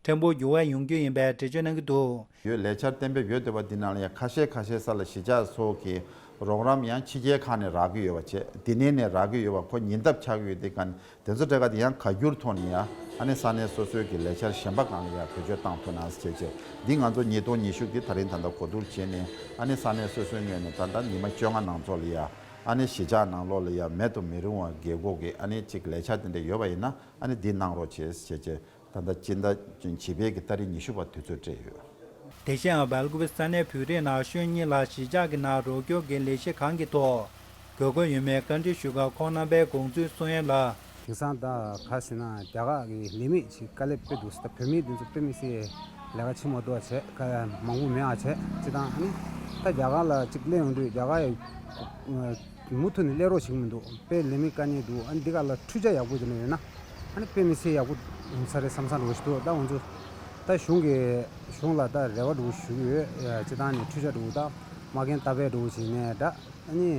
ཕྲན་བུ་འགྱུར་བ་ཡོང་རྒྱུ་ཡིན་པའི་འགྲེལ་བརྗོད་གནང་གི་འདུག་ཡོད། ལས་འཆར་གཏན་འབེབས་ཡོད་བསྡད་པ་འདི་ནང་ལ་ཡང་ཁ་ཤས་ཁ་ཤས་ས་ལ་གཞིས་ཆགས་སོགས་ཀྱི་རོགས་རམ་ཡང་ཕྱི་རྒྱལ་ཁག་ནས་རག་གི་ཡོད་པ་བྱས། འདི་ནས་ནས་རག་གི་ཡོད་པ་ཁོ་ཉེ་འདབས་ཆགས་ཀྱི་ཡོད་དེ་ག་ནས་དེ་ཚོ་གྲས་ཀ་དེ་ཡང་ག་སྒྱུར་ཐོག་ནས་ཡང་ཨ་ནི་ས་གནས་སོ་སོའི་གི་ལས་འཆར་གཞན་པ་སྒང་ལ་ཡང་བེད་སྤྱོད་བཏང་ཐུབ་ན་ཟེར་བྱས། འདི་ང་ཚོ་ཉིས་སྟོང་ཉི་ཤུ་གི་ད་རིང་ད་ལྟ་གོ་བསྡུར་བྱས་ནས་ཨ་ནི་ས་གནས་སོ་སོའི་ངོས་ནས་ད་ལྟ་ཉི་མ་བཅོ་ལྔ་ནང་ཚོགས་ལ་ཡང་ཨ་ནི་གཞིས་ཆགས་ནང་ལོགས་ལ་ཡང་མེད་དུ་མི་རུང་བ་རྒྱལ་ཁབ་ཀྱི་ཨ་ནི་ཅིག་ལས་འཆར་དེ་འདྲ་ཡོད་པ་ཡིན་ན་ཨ་ནི་འདི་གནང་རོགས་བྱེད་ཟེར་བྱས། ད་ལྟ་སྤྱི་ཟླ་བྱེད་པའི་གི་ཏ་རིག་ཉི་ཤུ་བར་དུས་ཚོད་སྤྲད་ཡོད། དེ་བཞིན་སྦེལ་ཀོབ་ས་གནས་བོད་རིགས་ནང་གཞོན་གཉིས་ལ་གཞིས་ཆགས་ཀྱི་ནང་རོགས་སྐྱོར་གྱི་ལས་གཞི་གང་གི་ཐོག་དགོས་མཁོ་ཡོད་མེད་བཀའ་འདྲི་ཞུས་སྐབས་ཁོང་རྣམ་པས་དགོངས་ཚུལ་གསུང་ཡས་ལ། དེང་སང་ད་ག་ཟེར་ན་རྒྱ་གར་གྱི་ལས་མེད་ཅིག་དཀའ་ལས་དཔེ་འདུག་ཟེར། ད་བོད་མི་འདི་ཚོ་དཔེ་མི་སྲིད་ལས་ཀ་བྱེད་མ་ཐུབ་པ་བྱས། མང་པོ་མེད་པ་བྱས། སྤྱིར་བཏང་ཨ་ནི་ད་རྒྱ་གར་ལ་ཅིག་སླེབས་ཡོང་དུས་རྒྱ་གར་ཡི་མུ་མཐུད་ནས་སླེབས་རོགས་བྱེད་ཀྱི་མི་འདུག་དཔེ་ལས་མེད་དཀའ་ངལ་འདུག་ཨ་ནི་འདི་ག་ལ་འཕྲུལ་ཆ་ཡག་པོ་དེ་འདྲ་ཡོད་ན་ཨ་ནི་དཔེ་མི་སྲིད་ཡག་པོ་ཡོང་ས་རེད་བསམ་བསམ་འདྲ་བོ་ཞིག་འདུག་ད་ང་ཚོ་ད་གཞུང་གི་གཞུང་ལ་ད་རེ་བ་འདྲ་བོ་ཞུ་གི་ཡོད། སྤྱིར་བཏང་ནས་འཕྲུལ་ཆ་འདྲ་བོ་ད་མ་རྒན་རྟ་པའི་འདྲ་བོ་བྱས་ནས་ད་ཨ་ནི་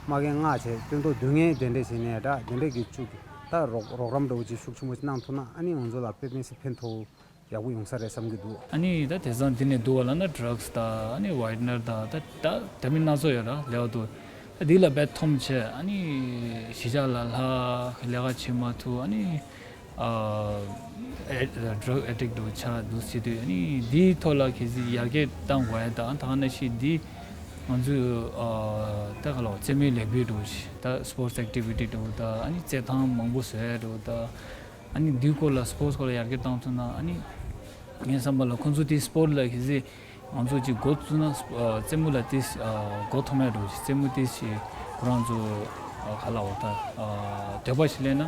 མ་རྒན་ལྔ་བྱས་སྟོན་ཐོག་བསྡུ་མཁན་དེ་འདྲ་བྱས་ནས་ད་དེ་འདྲ་གི་བཅུག་ད་རོགས་རོགས་རམ་འདྲ་བོ་ཅིག་ཤུགས་ཆེན་པོ་ཅིག་གནང་ཐུབ་ན་ཨ་ནི་ང་ཚོ་ལ་དཔེ་མི་སྲིད་ཕན་ཐོགས། ཡག་པོ་ཡོང་ས་རེད་བསམ་གྱི་འདུག་ཨ་ནི་ད་དེང་སང་འདི་ནས་འདུག་བ་ལབ་ན་ཌྲག་སི་དང་ཨ་ནི་ཝའི་ཊི་ནར་དང་ད་ད་ད་མིན་སྣ་ཚོགས་ཡོད་ར་ལེའོ་འདུག་ད་འདི་ལ་རྦད་འཐོམ་བྱས་ཨ་ནི་གཞིས་ཆགས་ལ་ལྷག་ལས་ཀ་བྱེད་མ་ཐུབ། ཨ་ནི་ཨ་ཨེ་ཌྲག་ཨེ་ཌིག་འདྲ་བོ་ཆགས་འདུག་ཟེར་དུས། ཨ་ནི་འདིའི་ཐོག་ལ་གལ་སྲིད་ཡར་རྒྱས་བཏང་དགོས་ཡ་དང་ད་ག་ནང་བཞིན་འདི་ང་ཚོས་ཨ་ད་ག་ལ་རྩེད་མོའི་ལེགས་འབུལ་འདྲ་བོ་ཞིག་ད་སི་པོར་ཊི་སི་ཨེག་ཊི་བི་ཊི་འདྲ་བོ་ད་ཨ་ནི་རྩེད་ཐང་མང་པོ་བཟོ་ཡ་འདྲ་བོ་ད། ཨ་ནི་འདིའི་སྐོར་ལ་སི་པོར་ཊི་སི་སྐོར་ལ་ཡར་རྒྱས་བཏང་ཐུབ་ན། ཨ་ནི་ངའི་བསམ་པ་ལ་ཁོང་ཚོ་དེ་སི་པོར་ཊི་ལ་གལ་སྲིད་ང་ཚོ་ཅིག་འགོ་བཙུགས་ན་ཨ་རྩེད་མོ་ལ་དེ་ཨ་འགོ་ཐོག་མའི་འགྲོ་ཅིག་རྩེད་མོ་དེ་ཞིག་ཁོ་རང་ཚོ་ཨ་ག་ལ་འོ་ད་ཨ་འདོད་པ་ཞིག་སླེབས་ན།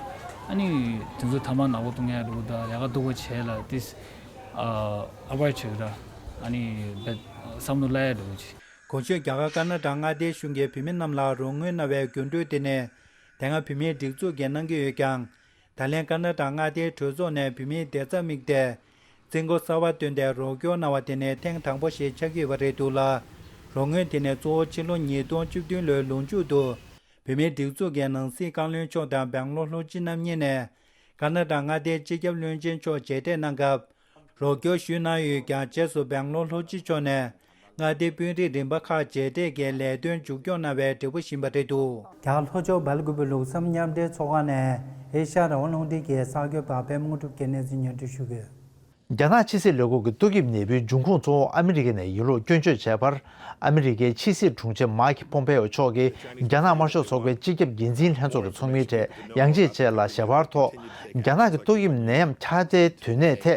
ཨ་ནི་དེ་ཚོ་ཐ་མག་ནག་པོ་གཏོང་ཡ་འགྲོ་ད་ལས་ཀ་སྡུག་པོ་བྱས་ལ་དེ་ཨ་ཨ་བར་བྱེད་ད། ཨ་ནི་བསམ་བློ་གླ་ཡ་འགྲོ་ཅིག་གོང་ཞུས་རྒྱ་གར་ཀར་ན་ཊ་ཀ་མངའ་སྡེའི་གཞུང་གིས་བོད་མི་རྣམས་ལ་རོགས་དངུལ་གནང་བའི་རྒྱུ་འགྲུལ་དེ་ནི་དེ་སྔ་བོད་མིའི་སྒྲིག་འཛུགས་ཀྱིས་གནང་གི་ཡོད་ཀྱང་། ད་ལན་ཀར་ན་ཊ་ཀ་མངའ་སྡེའི་གྲོས་ཚོགས་ནས་བོད་མིའི་བདེ་རྩར་དམིགས་ཏེ། རྩིས་འགོ་གསར་བ་བཏོན་ཏེ་རོགས་སྐྱོར་གནང་བ་དེ་ནི་ཐེངས་དང་པོ་ཞིག་ཆགས་ཀྱི་ཡོད་པ་རེད་འདུག་ལ། རོགས་དངུལ་དེ་ནི་གཙོ་བོ་ཕྱི་ལོ་ཉིས་སྟོང་བཅུ་བདུན་ལོའི་ལོ་མཇུག་ཏུ་བོད་མིའི་སྒྲིག་འཛུགས་ཀྱི་ནང་སྲིད་བཀའ་བློན་མཆོག་དང་སྦེང་ལོར་ལྷོ་སྤྱི་རྣམ་གཉིས་ནས་ཀར་ན་ཊ་མངའ་སྡེའི་སྤྱི་ཁྱབ་བློན་ཆེན་མཆོག་མཇལ་འཕྲད་གནང་སྐབས། རོགས་སྐྱོར་ཞུས་གནང་ཡོད་ཀྱང་། རྗེས་སུ་སྦེང་ལོར་ལྷོ་སྤྱི་མཆོག་ནས་མངའ་སྡེའི་དཔོན་རིགས་རིམ་པ་ཁག་མཇལ་འཕྲད་ཀྱིས་ལས་དོན་མཇུག་སྐྱོང་གནང་བའི་འབྲས་བུ་ཡིན་པ་རེད་འདུག་རྒྱ་གར་ལྷོ་ཕྱོགས་སྦེལ་ཀོབ་ལུགས་བསམ་མཉམ་འབྲེལ་ཚོགས་ཁང་ནས་ཨེ་ཤ་ཡ་རང་དབང་རླུང་འཕྲིན་གྱི་གསར་འགོད་པ་པད་མ་དངོས་གྲུབ་ཀྱིས་གནས་ཚུལ་སྙན་སྒྲོན་ཞུ་གི་ཡོད། རྒྱ་ནག་ཕྱི་སྲིད་ལས་ཁུངས་ཀྱི་ཏོག་དབྱིབས་ནད་འབུའི་འབྱུང་ཁུངས་གཙོ་བོ་ཨ་མི་རི་ཀ་ནས་ཡིན་ལུགས་སྐྱོན་བརྗོད་བྱས་པར། ཨ་མི་རི་ཀའི་ཕྱི་སྲིད་དྲུང་ཆེ་མཱིག་པོམ་པེ་ཨོ་མཆོག་གིས་རྒྱ་ནག་དམར་ཤོག་ཚོགས་པའི་སྤྱི་ཁྱབ་འགན་འཛིན་ལྷན་ཚོགས་ཀྱི་ཚོགས་མིའི་གྲས་ཡང་ཅིན་ཅེ་ལ་ཞལ་པར་ཐོག་རྒྱ་ནག་གི་ཏོག་དབྱིབས་ནད་ཡམས་ཁྱབ་གདལ་དུས་གནས་ཐད་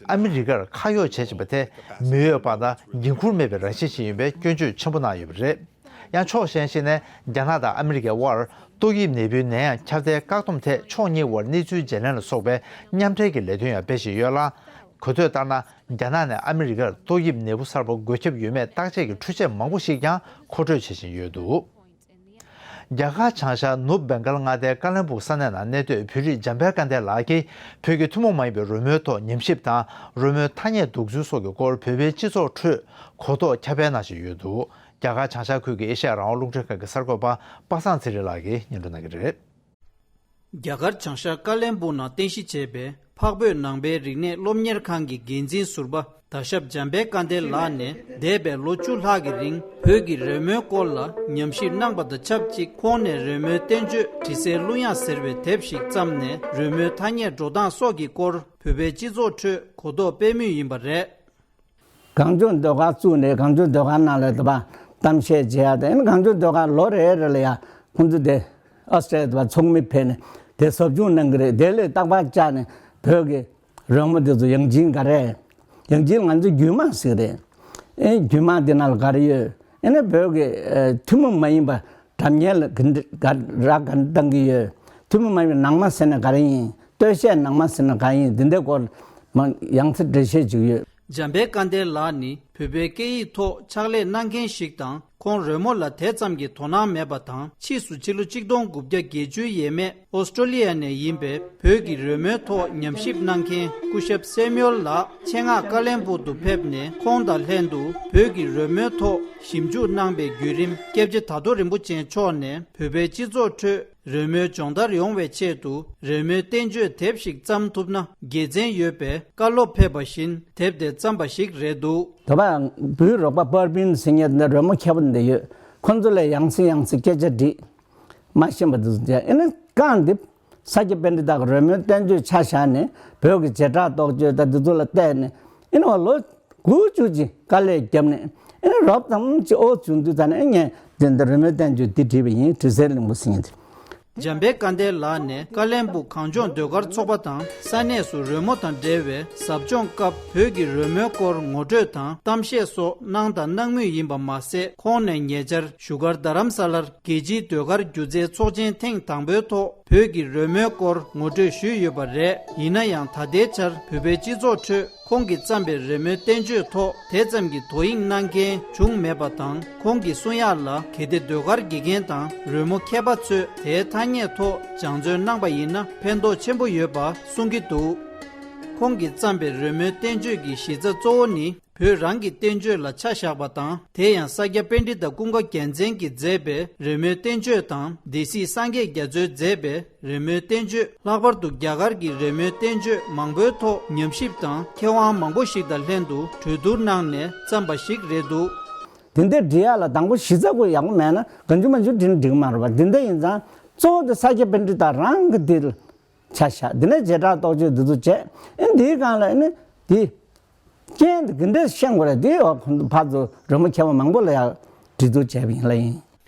ཨ་མི་རི་ཀར་ཁ་གཡོག་བྱེད་བཞིན་པ་དེ་མི་འོས་པ་དང་འགན་འཁུར་མེད་པའི་རང་བཞིན་ཞིག་ཡིན་པའི་སྐྱོན་བརྗོད་ཆེན་པོ་གནང་ཡོད་པ་རེད། ཡང་ཕྱོགས་གཞན་ཞིག་ནས་རྒྱ་ནག་དང་ཨ་མི་རི་ཀའི་དབར་ཏོག་དབྱིབས་ནད་འབུའི་ནད་ཡམས་ཁྱབ་གདལ་བཀག་སྡོམ་ཐད་ཕྱོགས་གཉིས་དབར་གནས་ཚུལ་བརྗེ་ལེན་ལ་སོགས་པའི་མཉམ་འབྲེལ་གྱི་ལས་དོན་ཡང་སྤེལ་བཞིན་ཡོད་ལ། གོ་ཐོས་ལྟར་ན། རྒྱ་ནག་ནས་ཨ་མི་རི་ཀར་ཏོག་དབྱིབས་ནད་འབུ་གསར་པ་འགོས་ཁྱབ་ཡོད་མེད་བརྟག་དཔྱད་ཀྱི་འཕྲུལ་ཆས་མང་པོ་ཞིག་ཀྱང་མཁོ་སྤྲོད་བྱེད་བཞིན་ཡོད་འདུག་རྒྱ་གར་བྱང་ཤར་ནུབ་བེང་གལ་མངའ་སྡེའི་ཀ་ལན་སྦུག་ས་གནས་ནང་གནས་སྡོད་བོད་རིགས་འཇམ་དཔལ་དཀར་ལྡན་ལགས་ཀྱིས་བོད་ཀྱི་ཐུན་མོང་མ་ཡིན་པའི་རོལ་མོའི་ཐོག་ཉམས་ཞིབ་དང་། རོལ་མོའི་ཐ་སྙད་འདོགས་ཚུལ་སོགས་ཀྱི་སྐོར་བོད་པའི་སྤྱི་ཚོགས་ཁྲོད་གོ་རྟོགས་ཁྱབ་སྤེལ་གནང་བཞིན་ཡོད་འདུག་རྒྱ་གར་བྱང་ཤར་ཁུལ་གྱི་ཨེ་ཤ་ཡ་རང་དབང་རླུང་འཕྲིན་ཁང་གི་གསར་འགོད་པ་པ་སངས་ཚེ་རིང་ལགས་ཀྱིས་སྙན་སྒྲོན་གནང་གི་རེད། རྒྱ་གར་བྱང་ཤར་ཀ་ལན་སྦུག་ནང་རྟེན་གཞི་བྱས་པའི་འཕགས་བོད་ནང་པའི་རིག་གནས་སློབ་གཉེར་ཁང་གི་འགན་འཛིན་ཟུར་པ་ད་ཞབས་འཇམ་དཔལ་དཀར་ལྡན་ལགས་ནས། འདས་པའི་ལོ་བཅུ་ལྷག་གི་རིང་བོད་ཀྱི་རོལ་མོའི་སྐོར་ལ་ཉམས་ཞིབ་གནང་པ་དང་ཆབས་ཅིག་ཁོང་ནས་རོལ་མོའི་བསྟན་བཅོས་དྲི་ཟའི་གླུ་དབྱངས་ཟེར་བའི་དེབ་ཞིག་བརྩམས་ནས། རོལ་མོའི་ཐ་སྙད་འགྲོ་སྟངས་སོགས་ཀྱི་སྐོར་བོད་པའི་སྤྱི་ཚོགས་ཁྲོད་གོ་རྟོགས་སྤེལ་མུས་ཡིན་པ་རེད། གངས་ལྗོངས་ཟློས་གར་བཙུགས་ནས་གངས་ལྗོངས་ཟློས་གར་ནང་ལ་དུ་བ་གཏམ་བཤད་བྱེད་ཡ་དང་། ཨ་ནི་གངས་ལྗོངས་ཟློས་གར་ལོ་རེ་རེ་ལ་ཡ་ཁོང་ཚོ་དེ་ཨོ་སི་ཀྲི་ལི་ཡ་དུ་བ་ཚོགས་མི་ཕེབས་ནས་དེ་ཟབ་སྦྱོང་གནང་གི་རེད། དེ་ལས་རྟག་པར་བཅར་ནས་བོད་ཀྱི་རོལ་མོ་དེ་ཚོ་ཡང་ཅིན་ག་རེ། ཡང་ཅིན་ང་ཚོ་རྒྱུད་མང་ཟེར་གི་རེད། ཨེ་རྒྱུད་མང་དེ་ནང་ལ་ག་རེ་ཡོད། ཨེ་ནི་བོད་ཀྱི་ཨ་ཐུན་མོང་མ་ཡིན་པ་སྒྲ་སྙན་ལ་ག་འདྲ་ག་རག་ག་འདྲ་བཏང་གི་ཡོད། ཐུན་མོང་མ་ཡིན་པའི་ནང་མ་ཟེར་ན་ག་རེ་ཡིན། སྟོད་གཞས་ནང་མ་ཟེར་ན་ག་ཡིན། འདི་འདྲའི་སྐོར་མ་ཡང་སེ་འགྲེལ་བཤད་བྱེད་ཀྱི་ཡོད། འཇམ་དཔལ་དཀར་ལྡན་ལགས་ནི་བོད་པའི་སྐད་ཡིག་ཐོག་ཕྱག་ལས་གནང་མཁན་ཞིག་དང་། ཁོང་རོལ་མོ་ལ་དེ་ཙམ་གྱི་དོ་སྣང་མེད་པ་དང་། ཕྱིས་སུ་ཕྱི་ལོ་གཅིག་སྟོང་དགུ་བརྒྱ་བརྒྱད་ཅུ་ཡས་མས་ཨོ་སི་ཀྲོ་ལི་ཡ་ནས་ཡིན་པའི་བོད་ཀྱི་རོལ་མོའི་ཐོག་ཉམས་ཞིབ་གནང་མཁན་སྐུ་ཞབས་སེ་མིའུལ་ལགས་ཆེད་མངགས་ཀ་ལན་སྦུག་ཏུ་ཕེབས་ནས། ཁོང་དང་ལྷན་དུ་བོད་ཀྱི་རོལ་མོའི་ཐོག་ཞིབ་འཇུག་གནང་པའི་བརྒྱུད་རིམ། སྐྱབས་རྗེ་དར་མདོ་རིན་པོ་ཆེ་མཆོག་ནས་བོད་པའི་སྤྱི་ཚོགས་ཁྲོད་རོལ་མོའི་སྦྱོང་བརྡར་ཡོང་བའི་ཆེད་དུ་རོལ་མོའི་བསྟན་བཅོས་དེབ་ཞིག་བརྩམས་ཐུབ་ན་དགེ་མཚན་ཡོད་པའི་བཀའ་སློབ་ཕེབས་པ་བཞིན་དེབ་དེ་བརྩམས་པ་ཞིག་རེད་འདུག་དེ་བ་བོད་རོགས་པ་པར་པིན་ཟེར་མཁན་འདི་རོལ་མོ་མཁས་པོ་འདི་ཡོད། ཁོང་ཚོ་ལ་ཡང་སེ་ཡང་སེ་སྐད་ཆ་དྲིས། མ་ཤེས་པ་འདི་ཚོ་བྱས། ཨེ་ནི་རྐང་འདི་ས་སྐྱ་པཎྜི་ཏ་གི་རོལ་མོའི་བསྟན་བཅོས་ཆ་བཞག་ནས་བོད་ཀྱི་བྱེ་བྲག་རྟོགས་བརྗོད་དང་འདི་ཚོ་ལ་བལྟས་ནས། ཨེ་ནི་བ་ལོ་དགུ་བཅུ་ཅིག་དཀའ་ལས་བརྒྱབ་ནས། ཨེ་ནི་རོབ་ཙམ་ཅིག་ཨོ་བྱུང་དུས་ཙ་ནས། ཨེ་ངས་དེ་འདི་རོལ་མོའི་བསྟན་བཅོས་འདི་བྲིས་པ་ཡིན། དྲི་ཟའི་གླིང་བུ་ཟེར་མཁན་དེ། འཇམ་དཔལ་དཀར་ལྡན་ལགས་ནས་ཀ་ལན་སྦུག་གངས་ལྗོངས་ཟློས་གར་ཚོགས་པ་དང་ས་གནས་སུ་རོལ་མོ་དང་འབྲེལ་བའི་ཟབ་སྦྱོང་སྐབས་བོད་ཀྱི་རོལ་མོའི་སྐོར་ངོ་སྤྲོད་དང་གཏམ་བཤད་སོགས་གནང་དང་གནང་མུས་ཡིན་པ་མ་ཟད། ཁོང་ནས་ཉེ་ཆར་བཞུགས་སྒར་རྡ་རམ་ས་ལར་རྒྱལ་སྤྱིའི་ཟློས་གར་སྒྱུ་རྩལ་ཚོགས་ཆེན་ཐེངས་དང་པོའི་ཐོག་བོད་ཀྱི་རོལ་མོའི་སྐོར་ངོ་སྤྲོད་ཞུས་ཡོད་པ་རེད། ཡིན་ན་ཡང་ད་ལྟའི་ཆར་བོད་པའི་སྤྱི་ཚོགས་ཁྲོད་ཁོང་གིས་བརྩམས་པའི་རོལ་མོའི་བསྟན་བཅོས་ཐོག་དེ་ཙམ་གྱི་དོ་དབྱིངས་གནང་མཁན་བྱུང་མེད་པ་དང་། ཁོང་གི་གསུང་ཡག་ལ་གལ་ཏེ་ཟློས་གར་དགེ་རྒན་དང་རོལ་མོ་མཁས་པ་ཚོས་དེའི་ཐ་སྙད་ཐོག་སྦྱང་བརྩོན་གནང་པ་ཡིན་ན་ཕན་ཐོགས་ཆེན་པོ་ཡོད་པ་གསུང་གི་འདུག་ཁོང་གིས་བརྩམས་པའི་རོལ་མོའི་བསྟན་བཅོས་ཀྱི་གཞི་རྩ་གཙོ་བོ་ནི་བོད་རང་གི་བསྟན་བཅོས་ལ་ཆ་བཞག་པ་དང་། དེ་ཡང་ས་སྐྱ་པཎྜི་ཏ་ཀུན་དགའ་རྒྱལ་མཚན་གྱིས་མཛད་པའི་རོལ་མོའི་བསྟན་བཅོས་དང་། སྡེ་སྲིད་སངས་རྒྱས་རྒྱ་མཚོས་མཛད་པའི་རོལ་མོའི་བསྟན་བཅོས། ལྷག་པར་དུ་རྒྱ་གར་གྱི་རོལ་མོའི་བསྟན་བཅོས་མང་པོའི་ཐོག་ཉམས་ཞིབ་དང་མཁས་དབང་མང་པོ་ཞིག་དང་ལྷན་དུ་གྲོས་བསྡུར་གནང་ནས་བརྩམས་པ་ཞིག་རེད་འདུག་དེ་འདྲའི་འབྲི་ཡག་ལ་དང་པོ་གཞི་རྩ་ཁོ་ཡག་པོ་མེད་ན་གང་བྱུང་མང་བྱུང་འབྲི་ན་འགྲིག་གི་མ་རེད་པ། དེ་འདྲ་ཡིན་ཙང་གཙོ་བོ་དེ་ས་སྐྱ་པཎྜི་ཏ་རང་གི་དེ་ལ་ཆ་བཞག་དེ་ནས་བྱེ་བྲག་རྟོགས་བརྗོད་འདི་ཚོ་བྱས། ཨེ་འདིའི་སྒང་ལ་ཨེ་ནི་དེ་རྐྱེན་དེ་ག་འདྲས་ཤེས་དགོས་རེད། དེ་འོ་ཁོང་ཚོ་ཕར་ཚུར་རོལ་མོ་མཁས་པ་མང་པོ་ལ་ཡང་འབྲི་ཚུལ་བྱས་པ་ཡིན་ལ་ཡིན།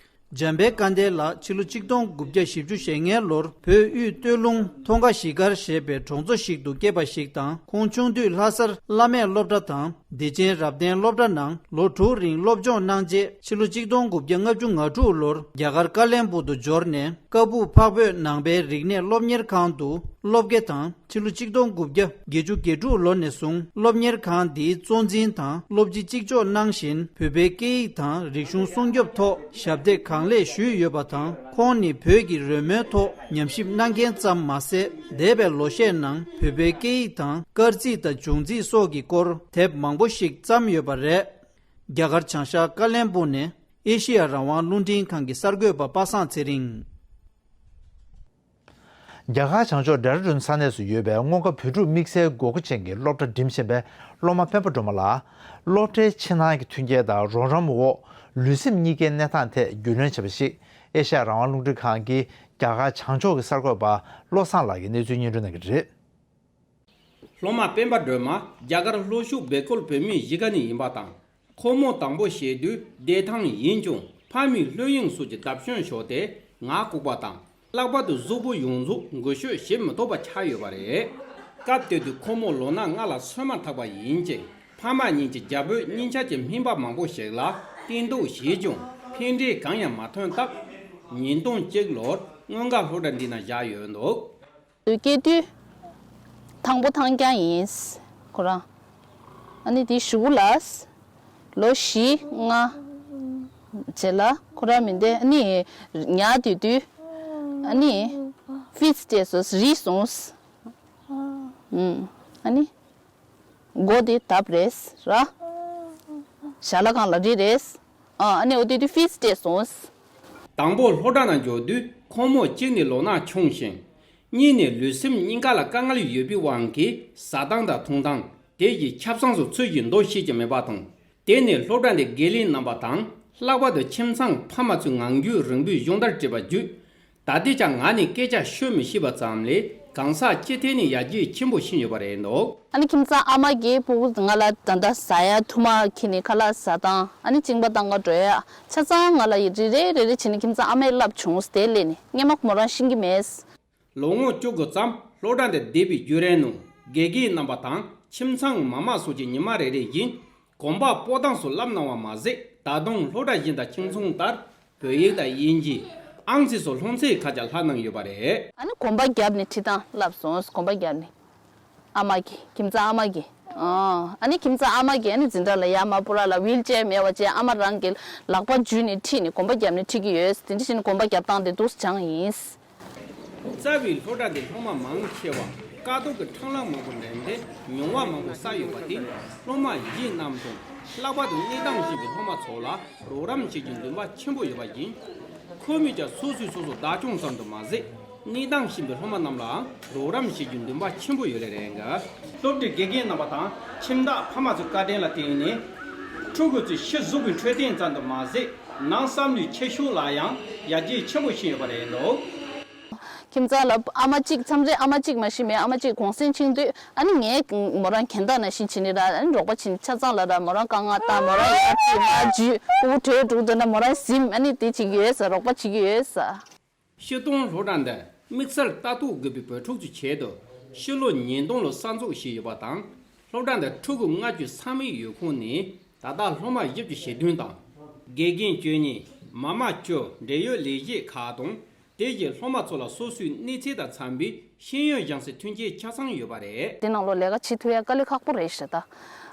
འཇམ་དཔལ་དཀར་ལྡན་ལགས་ཕྱི་ལོ་གཅིག་སྟོང་དགུ་བརྒྱ་བཞི་བཅུ་ཞེ་ལྔའི་ལོར་བོད་དབུས་སྟོད་ལུང་མཐོང་ཁ་གཞིས་སྒར་ཞེས་པའི་གྲོང་ཚོ་ཞིག་ཏུ་སྐྱེས་པ་ཞིག་དང་། ཁོང་ཆུང་དུས་ལྷ་སར་བླ་མེད་སློབ་གྲྭ་དང་ བདེ་ཆེན་རབ་བརྟན་སློབ་གྲྭ་ནང་ལོ་དྲུག་རིང་སློབ་སྦྱོང་གནང་རྗེས། ཕྱི་ལོ་གཅིག་སྟོང་དགུ་བརྒྱ་ལྔ་བཅུ་ང་དྲུག་ལོར་རྒྱ་གར་ཀ་ལན་སྦུག་ཏུ་འབྱོར་ནས། ཀ་སྦུག་འཕགས་བོད་ནང་པའི་རིག་གནས་སློབ་གཉེར་ཁང་དུ་སློབ་དགེ་དང་། ཕྱི་ལོ་གཅིག་སྟོང་དགུ་བརྒྱ་བརྒྱད་ཅུ་གྱ་དྲུག་ལོ་ནས་བཟུང་སློབ་གཉེར་ཁང་འདིའི་གཙོ་འཛིན་དང་སློབ་སྤྱི་གཅིག་ལྕོགས་གནང་བཞིན། བོད་པའི་སྐད་ཡིག་དང་རིག་གཞུང་སྲུང་སྐྱོབ་ཐོག་ཞབས་འདེགས་གང་ལེགས་ཞུས་ཡོད་པ་དང་། ཁོང་ནི་བོད་ཀྱི་རོལ་མོའི་ཐོག་ཉམས་ཞིབ་གནང་མཁན་ཙམ་མ་ཟད། འདས་པའི་ལོ་ཤས་ནང་བོད་པའི་སྐད་ཡིག་དང་སྐར་རྩིས་དང་འབྱུང་རྩིས་སོགས་ཀྱི་སྐོར་དེབ་མང་པོ་ཞིག་བརྩམས་ཡོད་པ་རེད། རྒྱ་གར་བྱང་ཤར་ཀ་ལན་སྦུག་ནས་ཨེ་ཤེ་ཡ་རང་དབང་རླུང་འཕྲིན་ཁང་གི་གསར་འགོད་པ་པ་སངས་ཚེ་རིང་། རྒྱ་གར་བྱང་ཕྱོགས་ཌེ་ར་ཌུན་ས་གནས་སུ་ཡོད་པའི་སྔོན་ཁ་བོད་ཕྲུག་དམིགས་བསལ་དགོས་མཁོ་ཅན་གྱི་སློབ་གྲྭ་འགྲིམ་བཞིན་པའི་སློབ་མ་སྤེན་པ་སྒྲོལ་མ་ལགས། སློབ་གྲྭའི་ཕྱི་ནང་གི་མཐུན་རྐྱེན་དང་རོགས་རམ་འོག་ལུས་སེམས་གཉིས་ཀའི་གནས་སྟངས་ཐད་རྒྱུས་ལོན་བྱས་པ་ཞིག་ཨེ་ཤ་ཡ་རང་དབང་རླུང་འཕྲིན་ཁང་གི་རྒྱ་གར་བྱང་ཕྱོགས་ཀྱི་གསར་འགོད་པ་བློ་བཟང་ལགས་ཀྱིས་གནས་ཚུལ་སྙན་སྒྲོན་གནང་གི་རེད། སློབ་མ་སྤེན་པ་སྒྲོལ་མ་རྒྱ་གར་ལྷོ་ཕྱོགས་བལ་ཁོལ་བོད་མིའི་གཞིས་ཀ་ནས་ཡིན་པ་དང་། ཁོ་མོ་དང་པོ་བྱེས་དུས་བདེ་ཐང་ཡིན་ཀྱང་། ཕ་མའི་ལྷོད་གཡེང་སོགས་ཀྱི་བརྡབ་སྐྱོན་ཤོར་ཏེ་ངག་ལྐུགས་པ་དང་། ལྷག་པར་དུ་གཟུགས་པོ་ཡོངས་རྫོགས་འགུལ་སྐྱོད་བྱེད་མི་ཐུབ་པ་ཆགས་ཡོད་པ་རེད། སྐབས་དེ་དུས་ཁོ་མོ་ལོ་ན་ལྔ་ལ་སོན་མ་ཐག་པ་ཡིན་ཅིང་། ཕ་མ་གཉིས་ཀྱིས་རྒྱ་བོད་གཉིས་ཆར་གྱི་སྨན་པ་མང་པོ་ཞིག་ལ་བསྟེན་གཏུགས་བྱས་ཀྱང་། ཕན་འབྲས་གང་ཡང་མ་ཐོན་སྟབས། ཉིས་སྟོང་གཅིག་ལོར་སྔོན་འགོག་སློབ་གྲྭ་འདི་ན་བཞག་ཡོད་འདུག། སྐྱེས་དུས་ཐང་པོ་ཐང་རྐྱང་ཡིན། ཁོ་རང་། ཨ་ནི་དེ་གཞུག་གུ་ལ་ལོ་བཞི་ལྔ་རྗེས་ལ་ཁོ་རང་མི་འདི་ཨ་ནི་ཉལ་སྡོད་དུས་ཨ་ནི་ཕིཊ་སྤྲད་སོང་། རིལ་སོང་། ཨུམ། ཨ་ནི་མགོ་དེ་བརྡབས་རེད་ར། ཞལ་ལག་སྒང་ལ་རིལ་རེད། ཨ་ཨ་ནི་འོ་དེ་དུས་ཕིཊ་སྤྲད་སོང་། དང་པོ་སློབ་གྲྭ་ནང་འབྱོར་དུས་ཁོ་མོ་གཅིག་ནས་ལོ་ན་ཆུང་ཞིང་། གཉིས་ནས་ལུས་སེམས་གཉིས་ཀ་ལ་དཀའ་ངལ་ཡོད་པའི་དབང་གིས་ཟ་སྟངས་དང་འཐུང་སྟངས་དེ་ཡི་ཆབ་གསང་སོགས་ཚུལ་བཞིན་འདུ་ཤེས་ཀྱི་མེད་པ་དང་། དེ་ནས་སློབ་གྲྭ་འདི་དགེ་ལས་རྣམ་པ་དང་། ལྷག་པར་དུ་ཁྱིམ་ཚང་ཕ་མ་ཚོས་ངང་རྒྱུད་རིང་པོའི་སྦྱོང་བརྡར་སྤྲད་པ་བརྒྱུད། ད་ལྟའི་ཆར་ང་ནི་སྐད་ཆ་ཤོད་མི་ཤེས་པ་ཙམ་ལས་གང་ཟག་སྤྱི་ཐད་ནས་ཡར་རྒྱས་ཆེན་པོ་ཕྱིན་ཡོད་པ་རེད་འདུག། ཨ་ནི་ཁྱིམ་ཚང་ཨ་མ་གིས་སྤུ་གུ་ང་ལ་ད་ལྟ་ཟ་ཡ་ཐུར་མ་འཁྱེར་ནས་ཁ་ལག་ཟ་སྟངས། ཨ་ནི་གཅིན་པ་བཏང་ག་འགྲོ་ཡ། ཆ་ཚང་ང་ལ་ཡི་རེ་རེ་རེ་རེ་བྱས་ནས་ཁྱིམ་ཚང་ཨ་མས་བསླབས་བྱུང་། དེ་སླེབས་ནས་སྔན་མ་མོ་རང་ཤེས་ཀྱི་མེད། ལོ་ངོ་བཅུ་དགུ་ཙམ་སློབ་གྲྭ་འདིར་བསྡད་པའི་བརྒྱུད་རིམ་ནང་། དགེ་རྒན་རྣམ་པ་དང་ཁྱིམ་ཚང་མ་མ་སོགས་ཀྱིས་ཉི་མ་རེ་རེ་བཞིན་གོམ་པ་སྤོ་སྟངས་སོགས་བསླབ་གནང་བ་མ་ཟད། ད་དུང་སློབ་གྲྭ་གཞན་དང་གཅིག་མཚུངས་ལྟར་བོད་ཡིག་དང་དབྱིན་ཇི། ཨང་རྩིས་སོགས་སློབ་ཚན་ཁག་ཀྱང་བསླབ་གནང་ཡོད་པ་རེད། ཨ་ནི་གོམ་པ་བརྒྱབ་ནས་ཁྲིད་སྟངས་བསླབས་སོང་། གོམ་པ་བརྒྱབ་ནས། ཨ་མ་གིས། ཁྱིམ་ཚང་ཨ་མ་གིས། ཨ་ཨ་ནི་ཁྱིམ་ཚང་ཨ་མ་གིས་ཨ་ནི་འཛིན་གྲྭ་ལ་ཡར་མར་སྤོ་ར་ལ་ཝིལ་ཅེར་མེད་པ་བྱས། ཨ་མ་རང་གིས་ལག་པ་འཇུས་ནས་ཁྲིད་ནས་གོམ་པ་བརྒྱབ་ནས་ཁྲིད་ཀྱི་ཡོད། དེ་འདྲ་བྱས་ནས་གོམ་པ་བརྒྱབ་སྟངས་དེ་འདུག་སེ་སྦྱངས་ཡིན། རྩ་བའི་སློབ་གྲྭ་འདིར་སློབ་མ་མང་ཆེ་བ་དཀའ་སྡུག་གི་འཕྲང་ལམ་མང་པོ་འགྲིམས་ཏེ་མྱོང་བ་མང་པོ་བསགས་ཡོད་པ་དེ། སློབ་མ་ཡིན་རྣམས་དང་། ལྷག་པར་དུ་གནས་སྟངས་ཤེས་པའི་སློབ་མ་ཚོ་ལ་རོགས་རམ་བྱེད་རྒྱུའི་འདུན་པ་ཆེན་པོ་ཡོད་པ་ཡིན། ཁོ་མོས་ཀྱང་སོ་སོས་སོ་སོ་བདག་སྐྱོང་ཙམ་དུ་མ་ཟད། གནས་སྟངས་ཤེས་པའི་སློབ་མ་རྣམས་ལའང་རོགས་རམ་བྱེད་རྒྱུའི་འདུན་པ་ཆེན་པོ་ཡོད་ལེ་རེད་འགའ། སློབ་གྲྭའི་དགེ་རྒན་རྣམ་པ་དང་ཁྱིམ་བདག་ཕ་མ་ཚོའི་བཀའ་དྲིན་ལ་བརྟེན་ནས། ཕྲུ་གུ་ཚོའི་ཕྱི་གཟུགས་པོའི་འཕྲོད་བསྟེན་ཙམ་དུ་མ་ཟད། ནང་བསམ་བློའི་ཁྱད་ཤུགས་ལ་ཡང་ཡར་རྒྱས་ཆེན་པོ་ཕྱིན་ཡོད་པ་རེད་འདུག། ཁྱིམ་ཚང་ལ་ཨ་མ་གཅིག་མཚམས་རེ་ཨ་མ་གཅིག་མ་གཞི་མེད། ཨ་མ་གཅིག་གུང་སེང་ཕྱིན་དུས་ཨ་ནི་ངས་མོ་རང་གན་ད་ནང་བཞིན་བྱས་ནས་ར། ཨ་ནི་རོགས་པ་བྱས་ནས་ཆ་ཚང་ལ་ར། མོ་རང་དཀའ་ངལ་ད་མོ་རང་ཡར་ཅིག་མར་འཇུས། སྤུ་གུ་བྲོས་འགྲོ་འདོད་ན་མོ་རང་ཟིན། ཨ་ནི་དེ་བྱེད་ཀྱི་ཡོད་ས། རོགས་པ་བྱེད་ཀྱི་ཡོད་ས། སྤྱིར་བཏང་སློབ་གྲྭ་འདིར་དམིགས་བསལ་ལྟ་རྟོག་དགོས་པའི་བོད་ཕྲུག་ཚོའི་ཆེད་དུ་ཕྱི་ལོ་ཉིས་སྟོང་ལོར་གསར་འཛུགས་བྱས་ཡོད་པ་དང་། སློབ་གྲྭ་འདིར་ཕྲུ་གུ་ལྔ་བཅུ་ཚང་མའི་ཡོད་ཁུངས་ནས་ད་ལྟ་སློབ་མ་བཞི་བཅུ་ཞེ་བདུན་དང་། དགེ་རྒན་བཅུ་གཉིས། མ་མ་བཅུ། འབྲེལ་ཡོད་ལས་བྱེད་ཁག་དང་། དེ་བཞིན་སློབ་མ་ཚོ་ལ་སོ་སོའི་གནས་ཚད་དང་འཚམ་པའི་ཤེས་ཡོན་སྦྱང་སའི་མཐུན་རྐྱེན་ཆ་ཚང་ཡོད་པ་རེད། དེ་ནང་ལོགས་ལས་ཀ་བྱེད་ཐུབ་ཡ་དཀའ་ལས་ཁག་པོ་རེད་ཤག་ད།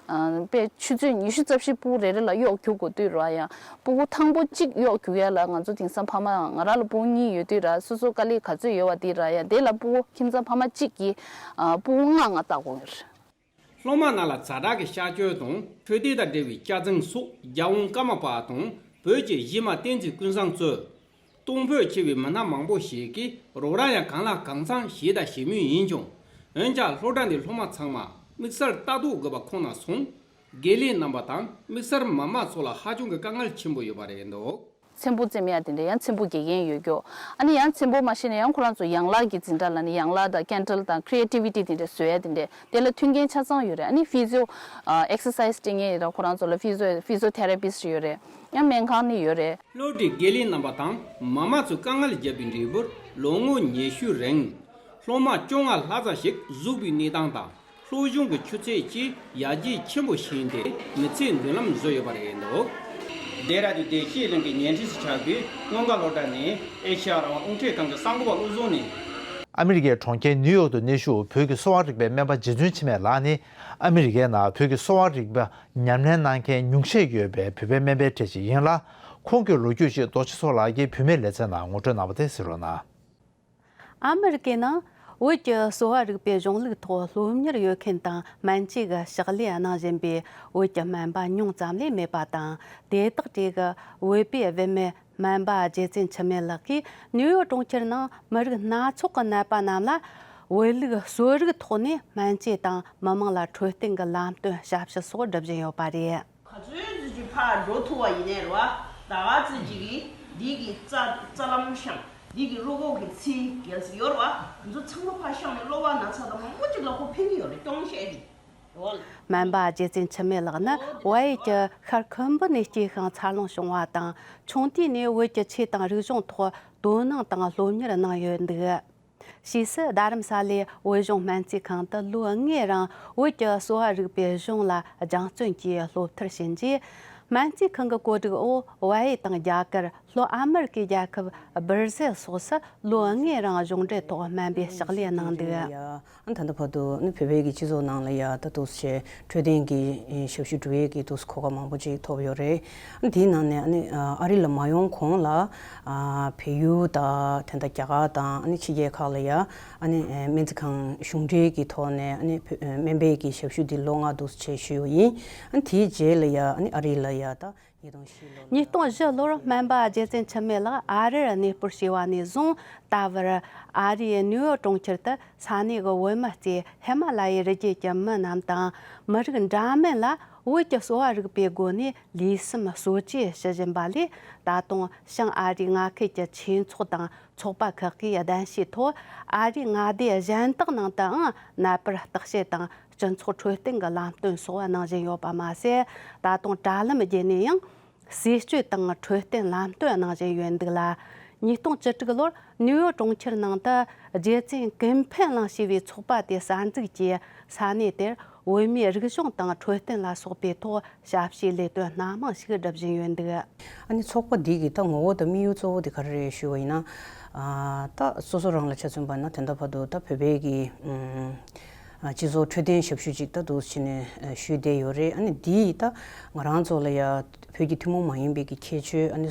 ཨ་དཔེ་ཆུ་ཚོད་ཉི་ཤུ་རྩ་བཞི་སྤུ་གུ་རེ་རེ་ལ་གཡོག་རྒྱུག་དགོས་དུས་ར་ཡ། སྤུ་གུ་ཐང་པོ་གཅིག་གཡོག་རྒྱུག་ཡ་ལ་ང་ཚོ་དེང་སང་ཕ་མ་ང་རང་ལ་སྤུ་གུ་གཉིས་ཡོད་དུས་ར། སོ་སོ་དཀའ་ལས་ག་ཚོད་ཡོད་པ་དེ་ར་ཡ། དེ་ལ་སྤུ་གུ་ཁྱིམ་ཚང་ཕ་མ་གཅིག་གིས་ཨ་སྤུ་གུ་ལྔ་ལྔ་བལྟ་དགོས་ཡོད་རེད། སློབ་མ་རྣམས་ལ་ཛ་དྲག་གི་གཤགས་བཅོས་དང་འཕྲོད་བསྟེན་དང་འབྲེལ་བའི་སྐྱག་རྫུན་སོགས་རྒྱལ་དབང་ཀརྨ་པ་དང་བོད་ཀྱི་གཞས་མ་བསྟན་འཛིན་ཀུན་བཟང་གཙོས། གཏོང་ཕོད་ཆེ་བའི་མི་སྣ་མང་པོ་ཞིག་གིས་རོགས་རམ་ཡང་གང་ལ་གང་འཚམ་བྱས་དང་བྱེད་མུས་ཡིན་ཀྱང་། འོན་ཀྱང་སློབ་གྲྭ་འདིའི་སློབ་མ་ཚང་མ་དམིགས་བསལ་ལྟ་རྟོག་དགོས་པ་ཁོ་ན་སོང་། དགེ་ལས་རྣམ་པ་དང་དམིགས་བསལ་མ་མ་ཚོ་ལ་ཧ་ཅང་གི་དཀའ་ངལ་ཆེན་པོ་ཡོད་པ་རེད་འདུག། ཚེམ་བུ་རྩེ་མི་ཡ་དེ་འདྲ་ཡང་ཚེམ་བུ་དགེ་རྒན་ཡོད་རྒྱུ། ཨ་ནི་ཡང་ཚེམ་བུ་མ་ཤེས་ན་ཡང་ཁོ་རང་ཚོ་ཡང་ལག་གི་འཛིན་གྲྭ་ལ་ནི་ཡང་ལག་དང་ཀེན་ཌལ་དང་ཁྲི་ཨེ་ཊི་བི་ཊི་དེ་འདྲ་བཟོ་ཡ་དེ་འདྲ། དེ་ལ་མཐུན་རྐྱེན་ཆ་ཚང་ཡོད་རེད། ཨ་ནི་ཕི་ཟི་ཡོ་ཨེག་སར་སའི་ཛི་སྤྲད་མཁན་ཡོད་རེད། ཁོ་རང་ཚོ་ལ་ཕི་ཟི་ཡོ་ཕི་ཟི་ཡོ་ཐེ་ར་པི་སི་ཊི་ཡོད་རེད། ཡང་སྨན་ཁང་ནི་ཡོད་རེད། སློབ་གྲྭའི་དགེ་ལས་རྣམ་པ་དང་མ་མ་ཚོས་དཀའ་ངལ་བརྒྱབ་པའི་འབྲས་བུར་ལོ་ངོ་ཉི་ཤུའི་རིང་སློབ་མ་བཅོ་ལྔ་ལྷག་ཙམ་ཞིག་གཟུགས་པོའི་གནས་སྟངས་དང་ སློབ་སྦྱོང་གི་ཆུ་ཚད་ཀྱིས་ཡར་རྒྱས་ཆེན་པོ་ཕྱིན་ཏེ་མི་ཚེའི་མདུན་ལམ་བཟོས་ཡོད་པ་རེད་འདུག། ལྡེ་ར་ལྡུན་བདེ་སྐྱིད་གླིང་གི་ཉེ་འཁྲིས་སུ་ཆགས་པའི་སྔོན་འགག་སློབ་གྲྭ་ནི་ཨེ་ཤ་ཡ་རང་དབང་རླུང་འཕྲིན་ཁང་གི་གསར་འགོད་པ་བློ་བཟང་ནས། ཨ་མི་རི་ཀའི་གྲོང་ཁྱེར་ནིའུ་ཡོག་ཏུ་གནས་བཞུགས་བོད་ཀྱི་གསོ་བ་རིག་པའི་སྨན་པ་རྗེ་བཙུན་འཆི་མེད་ལགས་ནི། ཨ་མི་རི་ཀའི་ནང་བོད་ཀྱི་གསོ་བ་རིག་པ་ཉམས་ལེན་གནང་མཁན་ཉུང་ཤས་ཡོད་པའི་བོད་པའི་སྨན་པའི་གྲས་ཤིག་ཡིན་ལ། ཁོང་གི་ལོ་རྒྱུས་ཤིག་རྡོ་རྗེ་མཚོ་ལགས་ཀྱིས་བུད་མེད་ལེ་ཚན་ནང་ངོ་སྤྲོད་གནང་བ་དེ་གཟིགས་རོགས་གནང་། ཨ་མི་རི་ཀའི་ནང་བོད་ཀྱི་གསོ་བ་རིག་པའི་གཞུང་ལུགས་ཐོག་སློབ་གཉེར་ཡོད་མཁན་དང་སྨན་བཅོས་ཀྱི་ཕྱག་ལས་གནང་བཞིན་པའི་བོད་ཀྱི་སྨན་པ་ཉུང་ཙམ་ལས་མེད་པ་དང་། དེ་དག་གྲས་ཀྱི་བོད་པའི་བུད་མེད་སྨན་པ་རྗེ་བཙུན་འཆི་མེད་ལགས་ཀྱིས་ནིའུ་ཡོག་གྲོང་ཁྱེར་ནང་མི་རིགས་སྣ་ཚོགས་ཀྱི་ནད་པ་རྣམས་ལ་བོད་ལུགས་གསོ་རིག་ཐོག་ནས་སྨན་བཅོས་དང་མི་མང་ལ་འཕྲོད་བསྟེན་གྱི་ལམ་སྟོན་ཞབས་ཞུ་སོགས་སྒྲུབ་བཞིན་ཡོད་པ་རེད། ག་ཚོད་ཙམ་ཅིག་ཕར་འགྲོ་ཐུབ་པ་ཡིན་ནའི་རེད་བ། ད་ག་ཙམ་ཅིག་གིས་འདི་གི་རྩ་རྩ་ལམ་བཤམས། འདི་གི་རུས་ཁོག་གི་ཚིལ་གལ་སྲིད་ཡོད་རེད་བ། ང་ཚོ་ཚང་མ་ཕར་བཤམས་ནས་གློ་བ་ན་ཚ་དང་མང་པོ་ཅིག་ལ་ཁོ་ཕན་གྱི་ཡོད་རེད། སྐྱོན་བཤད་ཀྱི་ཡོད། སྨན་པ་རྗེ་བཙུན་འཆི་མེད་ལགས་ནི་བལ་ཡུལ་གྱི་ཤར་ཁུམ་བུ་ནས་སྐྱེས་ཤིང་འཚར་ལོངས་བྱུང་བ་དང་། ཆུང་དུས་ནས་བོད་ཀྱི་ཆོས་དང་རིག་གཞུང་ཐོག་དོ་སྣང་དང་སློབ་གཉེར་གནང་ཡོད་འདུག། ཕྱིས་སུ་རྡ་རམ་ས་ལའི་བོད་གཞུང་སྨན་རྩིས་ཁང་དུ་ལོ་ལྔའི་རིང་བོད་ཀྱི་གསོ་བ་རིག་པའི་གཞུང་ལ་སྦྱང་བརྩོན་གྱིས་སློབ་མཐར་ཕྱིན་རྗེས། སྨན་རྩིས་ཁང་གི་བཀོད་སྒྲིག་འོག་བལ་ཡུལ་དང་རྒྱ་གར། ལྷོ་ཨ་མེ་རི་ཀའི་རྒྱལ་ཁབ་སྦིར་ཟེལ་སོགས་སུ་ལོ་ལྔའི་རིང་གཞུང་འབྲེལ་ཐོག་སྨན་པའི་ཕྱག་ལས་གནང་འདུག། ཨ་ནི་ད་ལྟ་བར་དུ་ནི་བོད་པའི་གི་སྤྱི་ཚོགས་ནང་ལ་ཡ་ད་འདུག་སེ་འཕྲོད་བསྟེན་གྱི་ཞབས་ཞུ་སྒྲུབ་ཡས་ཀྱི་འདུག་སེ་གོ་སྐབས་མང་པོ་ཅིག་ཐོབ་ཡོད་རེད། ཨ་ནི་དེའི་ནང་ནས་ཨ་ནི་ཨ་རི་ལ་མ་ཡོང་གོང་ལ་ཨ་བལ་ཡུལ་དང་དེ་འདྲ་རྒྱ་གར་དང་ཨ་ནི་ཕྱི་རྒྱལ་ཁག་ལ་ཡ་ཨ་ནི་སྨན་རྩིས་ཁང་གཞུང་འབྲེལ་གྱི་ཐོག་ནས་ཨ་ནི་བོད་སྨན་པའི་གི་ཞབས་ཞུ་འདི་ལོ་ལྔ་འདུག་སེ་བྱས་ཞུས་པ་ཡིན། ཨ་ནི་དེའི་རྗེས་ལ་ཡ་ཨ་ནི་ཨ་རི་ལ་ཡ་ད་ཉིས་སྟོང་བཞི་ལོར་ཉིས་སྟོང་བཞི་ལོར་སྨན་པ་རྗེ་བཙུན་འཆི་མེད་ལགས་ཨ་རིར་གནས་སྤོར་བྱས་པ་ནས་བཟུང་ད་བར་ཨ་རིའི་ནིའུ་ཡོག་གྲོང་ཁྱེར་དུ་ས་གནས་ཀྱི་བོད་མི་གཙོས་ཧི་མ་ལ་ཡའི་རི་རྒྱུད་ཀྱི་མི་རྣམས་དང་མི་རིགས་འདྲ་མིན་ལ་བོད་ཀྱི་གསོ་བ་རིག་པའི་སྒོ་ནས་ལུས་སེམས་གསོ་བཅོས་ཞུ་བཞིན་པ་ལས། ད་དུང་བྱང་ཨ་རིའི་མངའ་ཁུལ་གྱི་ཆོས་ཚོགས་དང་ཚོགས་པ་ཁག་གིས་གདན་ཞུའི་ཐོག་ཨ་རིའི་མངའ་སྡེ་གཞན་དག་ནང་དུའང་ནད་པར་བརྟག་དཔྱད་དང་སྤྱི་ཚོགས་འཕྲོད་བསྟེན་གྱི་ལམ་སྟོན་སོགས་གནང་བཞིན་ཡོད་པ་མ་ཟད། ད་དུང་དྲ་ལམ་བརྒྱུད་ནས་ཡང་ཟས་སྤྱོད་དང་འཕྲོད་བསྟེན་ལམ་སྟོན་གནང་བཞིན་ཡོད་འདུག་ལ། ཉིས་སྟོང་བཅུ་དྲུག་ལོར་ནིའུ་ཡོག་གྲོང་ཁྱེར་ནང་དུ་རྗེ་བཙུན་ཀུན་ཕན་གླིང་ཞེས་པའི་ཚོགས་པ་དེ་གསར་འཛུགས་ཀྱིས་ས་གནས་དེར་བོད་མིའི་རིག་གཞུང་དང་འཕྲོད་བསྟེན་ལ་སོགས་པའི་ཐོག་ཞབས་ཞུའི་ལས་དོན་སྣ་མང་ཞིག་སྒྲུབ་བཞིན་ཡོད་འདུག། ཨ་ནི་ཚོགས་པ་འདི་གི་ད་ངོ་བོ་དང་དམིགས་ཡུལ་གཙོ་བོ་དེ་ག་རེ་རེད་ཞུ་བ་ཡིན་ན། ཨ་ད་སོ་སོ་རང་ལ་ཆ་མཚོན་པ་ན་དེ་འདྲ་བར་དུ་ད་བོད་པའི་གི་ཨ་སྤྱི་ཚོགས་འཕྲོད་བསྟེན་ཞབས་ཞུ་ཅིག་ད་འདུག་བྱས་ནས་ཞུས་བསྡད་ཡོད་རེད། ཨ་ནི་འདི་ད་ང་རང་ཚོ་ལ་ཡ་བོད་ཀྱི་ཐུན་མོང་མ་ཡིན་པའི་གི་ཁྱད་ཆོས། ཨ་ནི་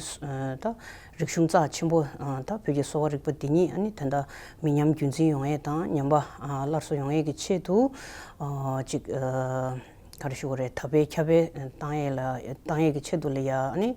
ད་རིག་གཞུང་རྩ་ཆེན་པོ་ད་བོད་ཀྱི་གསོ་བ་རིག་པ་འདི་ཉིད་ཨ་ནི་ད་ལྟ་མི་ཉམས་རྒྱུན་འཛིན་ཡོང་ཡས་དང་ཉམས་པ་སླར་གསོ་ཡོང་ཡས་ཀྱི་ཆེད་དུ་ཅིག་ག་རེ་ཞུ་དགོས་རེད། དར་སྤེལ་ཁྱབ་སྤེལ་བཏང་ཡས་ལ་བཏང་ཡས་ཀྱི་ཆེད་དུ་ལ་ཡ་ཨ་ནི་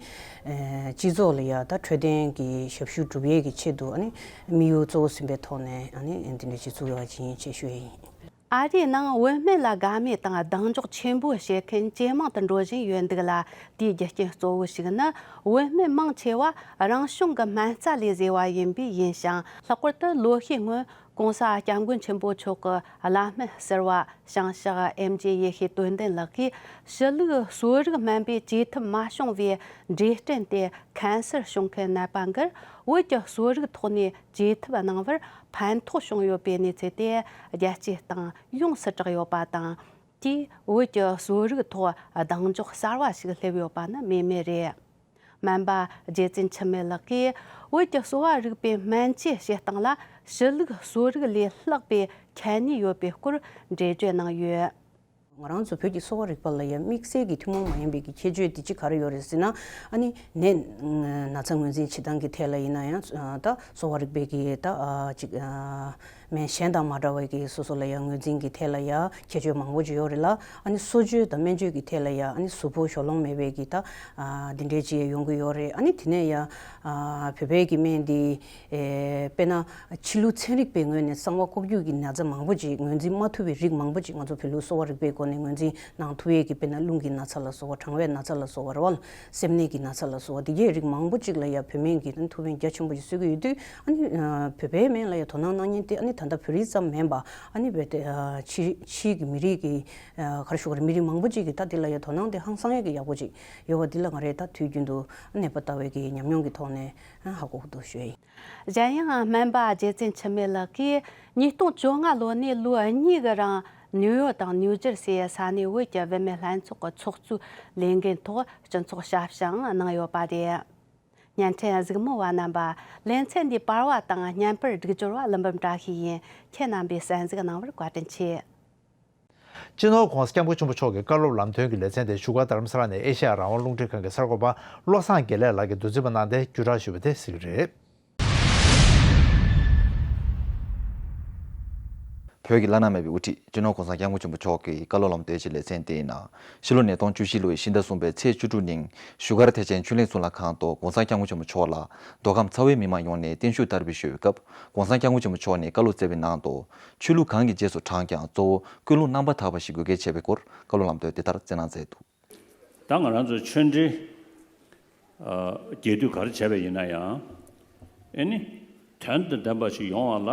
སྤྱི་ཚོགས་ལ་ཡ་ད་འཕྲོད་བསྟེན་གྱི་ཞབས་ཞུ་སྒྲུབ་ཡས་ཀྱི་ཆེད་དུ་ཨ་ནི་དམིགས་ཡུལ་གཙོ་བོ་ཟིན་པའི་ཐོག་ནས་ཨ་ནི་འདི་འདྲ་ཞིག་བཙུགས་ཡོད་པ་ཅིག་ཡིན་ཅེས་ཞུ་ཡས་ཡིན། ཨ་རིའི་ནང་བུད་མེད་ལ་དགའ་མོས་དང་གདེང་འཇོག་ཆེན་པོ་བྱེད་མཁན་ཇེ་མང་དུ་འགྲོ་བཞིན་ཡོད་འདུག་ལ། དེའི་རྒྱུ་རྐྱེན་གཙོ་བོ་ཞིག་ནི་བུད་མེད་མང་ཆེ་བ་རང་བྱུང་གི་སྨན་རྩ་ལས་བཟོས་པ་ཡིན་པས་ཡིན་ཞིང་། ལྷག་པར་དུ་ལོ་ཤས་སྔོན་༸གོང་ས་༸སྐྱབས་མགོན་ཆེན་པོ་མཆོག་གི་བླ་སྨན་ཟུར་པ་བྱང་ཕྱོགས་ཨེམ་ཇེ་ཡེ་ཤེས་དོན་ལྡན་ལགས་ཀྱིས་ཕྱི་ལུགས་གསོ་རིག་སྨན་པས་བཅོས་ཐབས་མ་བྱུང་བའི་འབྲས་སྐྲན་དེ་ཁན་སར་བྱུང་མཁན་ནད་པ་འགར་བོད་ཀྱི་གསོ་རིག་ཐོག་ནས་བཅོས་ཐབས་གནང་བར་ཕན་ཐོགས་བྱུང་ཡོད་པའི་གནས་ཚུལ་དེ་རྒྱལ་སྤྱིའི་སྟེང་ཡོངས་སུ་གྲགས་ཡོད་པ་དང་། དེས་བོད་ཀྱི་གསོ་རིག་ཐོག་གདེང་འཇོག་གསར་བ་ཞིག་སླེབས་ཡོད་པ་ནི་སྨོས་མེད་རེད། སྨན་པ་རྗེ་བཙུན་འཆི་མེད་ལགས་ཀྱིས་བོད་ཀྱི་གསོ་བ་རིག་པའི་སྨན་བཅོས་བྱེད་སྟངས་ལ་ཕྱི་ལུགས་གསོ་རིག་ལས་ལྷག་པའི་ཁྱད་ནུས་ཡོད་པའི་སྐོར་འགྲེལ་བརྗོད་གནང་ཡོད། ང་རང་ཚོ་བོད་ཀྱི་གསོ་བ་རིག་པ་ལ་ཡང་དམིགས་བསལ་གྱི་ཐུན་མོང་མ་ཡིན་པའི་གི་ཁྱད་ཆོས་དེ་གཅིག་ག་རེ་ཡོད་རེད་ཟེར་ན། ཨ་ནི་ནད་ན་ཚ་ངོས་འཛིན་བྱེད་སྟངས་ཀྱི་ཐད་ལ་ཡིན་ན་ཡང་ད་གསོ་བ་རིག་པའི་གི་ད་ཅིག་སྨན་གཞན་དང་མ་འདྲ་བའི་གི་སོ་སོ་ལ་ཡང་ངོས་འཛིན་གྱི་ཐད་ལ་ཡང་ཁྱད་ཆོས་མང་པོ་ཅིག་ཡོད་རེད་ལ། ཨ་ནི་གསོ་བཅོས་དང་སྨན་བཅོས་ཀྱི་ཐད་ལ་ཡང་ཨ་ནི་གཟུགས་པོ་ཞོ་ལོང་མེད་པའི་གི་ད་འདི་འདྲའི་ཅིག་ཡོང་གི་ཡོད་རེད། ཨ་ནི་དེ་ནས་ཡང་བོད་པའི་གི་སྨན་འདི། ཨེ། དཔེར་ན། ཕྱི་ལུགས་ཚན་རིག་པའི་ངོས་ནས་གསང་བ་ལྐོག་གྱུར་གྱི་ན་ཚ་མང་པོ་ཅིག་ངོས་འཛིན་མ་ཐུབ་པའི་རིགས་མང་པོ་ཅིག་ང་ཚོ་བོད་ལུགས་གསོ་བ་རིག་པའི་སྒོ་ནས་ངོས་འཛིན་གནང་ཐུབ་ཡས་ཀྱི། དཔེར་ན་རླུང་གི་ན་ཚ་ལ་སོགས་པ། གྲང་བའི་ན་ཚ་ལ་སོགས་པ་རེད་བ། སེམས་ནད་ཀྱི་ན་ཚ་ལ་སོགས་པ། འདི་གའི་རིགས་མང་པོ་ཅིག་ལ་ཡང་བོད་སྨན་གྱིས་ཐུགས་ཕན་རྒྱ་ཆེན་པོ་ཅིག་གསོས་ཀྱི་ཡོད་དུས། ཨ་ནི། བོད་པའི་སྨན་ལ་ཡང་དོ་སྣང་གནང་མཁན་དེ་ཨ་ནི་ད་ལྟ་བོད་རིགས་ཙམ་མིན་པ། ཨ་ནི་བོད་དེ་ཕྱི་ཕྱིའི་གི་མི་རིགས་ཀྱི་ག་རེ་ཞུ་དགོས་རེད། མི་རིགས་མང་པོ་ཅིག་གིས་ད་འདི་ལ་ཡང་དོ་སྣང་དེ་ཧང་སང་ཡས་ཀྱི་ཡག་པོ་ཅིག་ཡོད་པ་འདི་ལ་ང་རས་ད་དུས་རྒྱུན་དུ་ནད་པ་ལྟ་བའི་གི་ཉམས་མྱོང་གི་ཐོག་ནས་ཧ་གོ་གི་འདུག་ཞུ་ཡ་ཡིན། གཞན་ཡང་སྨན་པ་རྗེ་བཙུན་འཆི་མེད་ལགས་ཀྱིས་ཉིས་སྟོང་བཅོ་ལྔ་ལོ་ནས་ལོ་གཉིས་ཀྱི་རིང་ ནིའུ་ཡོག་དང་ནིའུ་ཇར་སིའི་ས་གནས་བོད་ཀྱི་བུད་མེད་ལྷན་ཚོགས་ཀྱི་ཚོགས་གཙོའི་ལས་འགན་ཐོག་སྤྱི་ཚོགས་ཞབས་ཞུའང་གནང་ཡོད་པ་རེད། བརྙན་འཕྲིན་གཟིགས་མོ་བ་རྣམ་པ། ལེ་ཚན་འདིའི་པར་བ་དང་བརྙན་པར་སྒྲིག་སྦྱོར་བ་ཀླུ་འབུམ་བཀྲ་ཤིས་ཡིན། ཁྱེད་རྣམ་པས་གསན་གཟིགས་གནང་བར་བཀའ་དྲིན་ཆེ། སྤྱི་ནོར་༸གོང་ས་༸སྐྱབས་མགོན་ཆེན་པོ་མཆོག་གི་བཀའ་སློབ་ལམ་སྟོན་གྱི་ལེ་ཚན་དེ་བཞུགས་སྒར་རྡ་རམ་ས་ལ་ནས་ཨེ་ཤེ་ཡ་རང་དབང་རླུང་འཕྲིན་ཁང་གི་གསར་འགོད་པ་བློ་བཟང་དགེ་ལེགས་ལགས་ཀྱིས་བསྡུ་རྩིས་པ་གནང་སྟེ་བརྒྱུད་བསྒྲགས་ཞུས་པ་དེ་གཟིགས་རེད། བོད་ཀྱི་བླ་ན་མེད་པའི་དབུ་ཁྲིད་སྤྱི་ནོར་༸གོང་ས་༸སྐྱབས་མགོན་ཆེན་པོ་མཆོག་གི་བཀའ་སློབ་ལམ་སྟོན་གྱི་ལེ་ཚན་དེའི་ནང་། ཕྱི་ལོ་ཉིས་སྟོང་བཅུ་བཞི་ལོའི་ཕྱི་ཟླ་གསུམ་པའི་ཚེས་བཅུ་དྲུག་ཉིན་བཞུགས་སྒར་ཐེག་ཆེན་ཆོས་གླིང་གཙུག་ལག་ཁང་དུ་༸གོང་ས་༸སྐྱབས་མགོན་ཆེན་པོ་མཆོག་ལ་མདོ་ཁམས་ཚ་བོའི་མི་མང་ཡོངས་ནས་བརྟན་བཞུགས་དར་སྤེལ་ཞུས་པའི་སྐབས་༸གོང་ས་༸སྐྱབས་མགོན་ཆེན་པོ་མཆོག་ནས་བཀའ་སློབ་སྩལ་བའི་ནང་དུ། ཆོས་ལུགས་གང་གི་རྗེས་སུ་འབྲངས་ཀྱང་གཙོ་བོ་ཀུན་སློང་རྣམ་པར་དག་པ་ཞིག་དགོས་གལ་ཆེ་བའི་སྐོར་བཀའ་སློབ་ལམ་སྟོན་དེ་ལྟར་སྩལ་གནང་མཛད་འདུག། ད་ང་རང་ཚོའི་ཆོས་འབྲེལ་རྒྱས་བསྡུས་ག་རེ་བྱས་པ་ཡིན་ན་ཡང་། ཨེ་ནི། དོན་དང་ལྡན་པ་ཞིག་ཡོང་བ་ལ།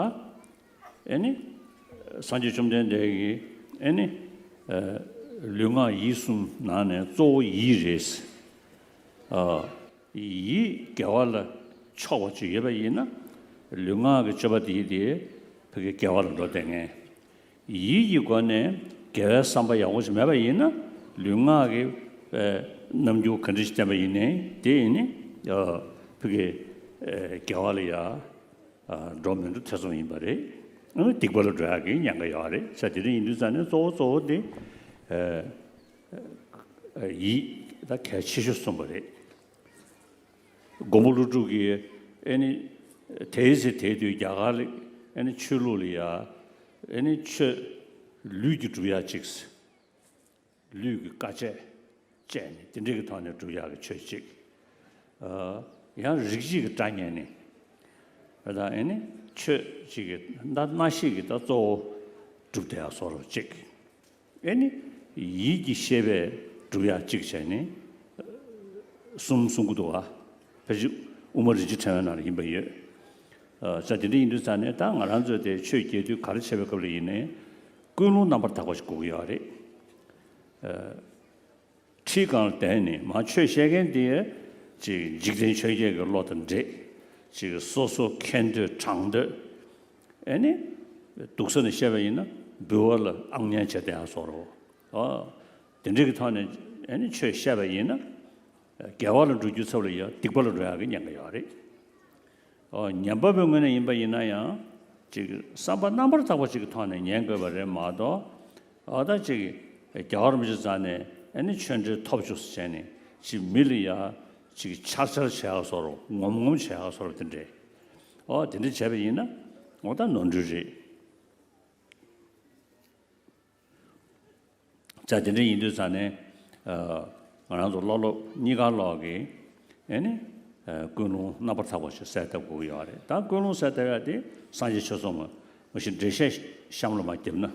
ཨེ་ནི། སངས་རྒྱས་བཅོམ་ལྡན་འདས་ཀྱིས་ཨེ་ནི། ལུས་ངག་ཡིད་གསུམ་ནང་ནས་གཙོ་བོ་ཡིད་རེད། ཡིད་དགེ་བ་ལ་ཕྱོགས་པ་ཅིག་ཡོད་པ་ཡིན་ན། ལུས་ངག་གི་སྤྱོད་པ་དེ་དེ་ཕ་གི་དགེ་བ་ལ་འགྲོ་བསྡད་མཁན། ཡིད་ཀྱི་སྒོ་ནས་དགེ་བའི་བསམ་པ་ཡག་པོ་ཞིག་མེད་པ་ཡིན་ན། ལུས་ངག་གི་རྣམ་འགྱུར་ག་འདྲ་ཞིག་བསྟན་པ་ཡིན་ནའི་དེ་ཡིན་ནི། ཕ་གི་དགེ་བ་ལ་ཡ་འགྲོ་མི་འགྲོ་ཐེ་ཚོམ་ཡིན་པ་རེད། སྡིག་པ་ལ་འགྲོ་ཡག་གི་ཉེན་ཁ་ཡོད་རེད། ས་དེ་འདྲ་ཡིན་དུས་ཙང་ནས་གཙོ་བོ་གཙོ་བོ་དེ་ཡིད་ད་གལ་ཆེ་ཤོས་གསུངས་པ་རེད། མགོན་པོ་ཀླུ་སྒྲུབ་ཀྱིས་ཨེ་ནི། དེའི་ཚེ་དེའི་དུས་རྒྱ་གར་ལ་ཨེ་ནི་ཆོས་ལུགས་ལ་ཡ། ཨེ་ནི་ཆོས་ལུས་ཀྱིས་སྒྲུབ་ཡ་གཅིག། ལུས་ཀྱི་དཀའ་སྤྱད་སྤྱད་ནས་དེ་འདྲའི་གི་ཐོག་ནས་སྒྲུབ་ཡ་གི་ཆོས་གཅིག། ཡང་རིགས་གཅིག་གི་སྒྲ་ཉན་ནས། ད་ཨེ་ནི་ཆོས་གཅིག་གི་ད་རྣ་ཤེས་ཀྱི་ད་གཙོ་བོ་སྒྲུབ་བསྡད་ཡ་བཟོ་འདྲ་གཅིག། ཨེ་ནི། ཡིད་ཀྱི་ཤེས་པས་སྒྲུབ་ཡ་གཅིག་བྱས་ནས། གསུམ་གསུང་གི་འདུག་བ། ཕལ་ཆེར་དབུ་མ་རིན་ཆེན་ཕྲེང་བའི་ནང་ལ་ཡིན་པ་ཡོད། ས་དེ་འདྲ་ཡིན་དུས་ཙང་ནས་ད་ང་རང་ཚོས་དེ་ཆོས་རྒྱས་བསྡུས་ག་རེ་བྱས་པའི་སྐབས་ལ་ཡིན་ནའི། ཀུན་སློང་རྣམ་པར་དག་པ་ཞིག་དགོས་ཀྱི་ཡོད་རེད། ཁྲིའི་སྒང་ལ་བསྡད་ནས་མར་ཆོས་བཤད་མཁན་དེ་ཅིག་འཇིག་རྟེན་ཆོས་བརྒྱད་ཀྱི་བློ་དང་འདྲེས། ཅིག་སོ་སོ་མཁྱེན་འདོད་དྲང་འདོད། ཨེ་ནི། སྡུག་ས་ནས་བཤད་པ་ཡིན་ན་འབུལ་བ་ལ་ཨང་ཉན་བྱས་བསྡད་ཡ་བཟོ་འདྲ། ཨོ། དེ་འདྲ་གི་ཐོག་ནས་ཨེ་ནི་ཆོས་བཤད་པ་ཡིན་ན། དགེ་བ་ལ་འགྲོ་རྒྱུའི་ཚབ་ལ་ཡ་སྡིག་པ་ལ་འགྲོ་ཡག་གི་ཉེན་ཁ་ཡོད་རེད། ཨོ། ཉན་པ་པོའི་ངོས་ནས་ཡིན་པ་ཡིན་ན་ཡང་། ཅིག་བསམ་པ་རྣམ་པར་དག་པ་ཅིག་གི་ཐོག་ནས་ཉན་དགོས་པ་རེད་མ་གཏོགས། ཨོ་ད་ཅིག་རྒྱལ་བ་རིན་པོ་ཆེ་རྩ་ནས་ཨེ་ནི་ཆོས་འབྲེལ་ཐོབ་བཅུག་ཟེར་བྱས་ནས་ཅིག་མི་ལ་ཡ་ཅིག་འཕྱར་འཕྱར་བྱེད་ཡག་བཟོ་འདྲ་ངོམ་ངོམ་བྱེད་ཡག་བཟོ་འདྲ་དེ་འདྲས། ཨོ་དེ་འདྲ་བྱས་པ་ཡིན་ན་ཨོ་ད་ནོར་འཁྲུལ་རེད། ཙང་དེ་འདྲ་ཡིན་དུས་ཙང་ནས། ང་རང་ཚོ་བློ་སློབ་གཉིས་ཀ་ལོག་གི་ཨེ་ནི། ཀུན་སློང་རྣམ་པར་དག་པ་ཞིག་གསལ་བཏབ་དགོས་ཀྱི་ཡོད་རེད། ད་ཀུན་སློང་གསལ་བཏབ་ཡ་དེ་སངས་རྒྱས་ཆོས་ཚོགས་མ་མ་གཞི་འགྲེལ་བཤད་གཤམ་ལ་མར་བརྒྱབ་ན།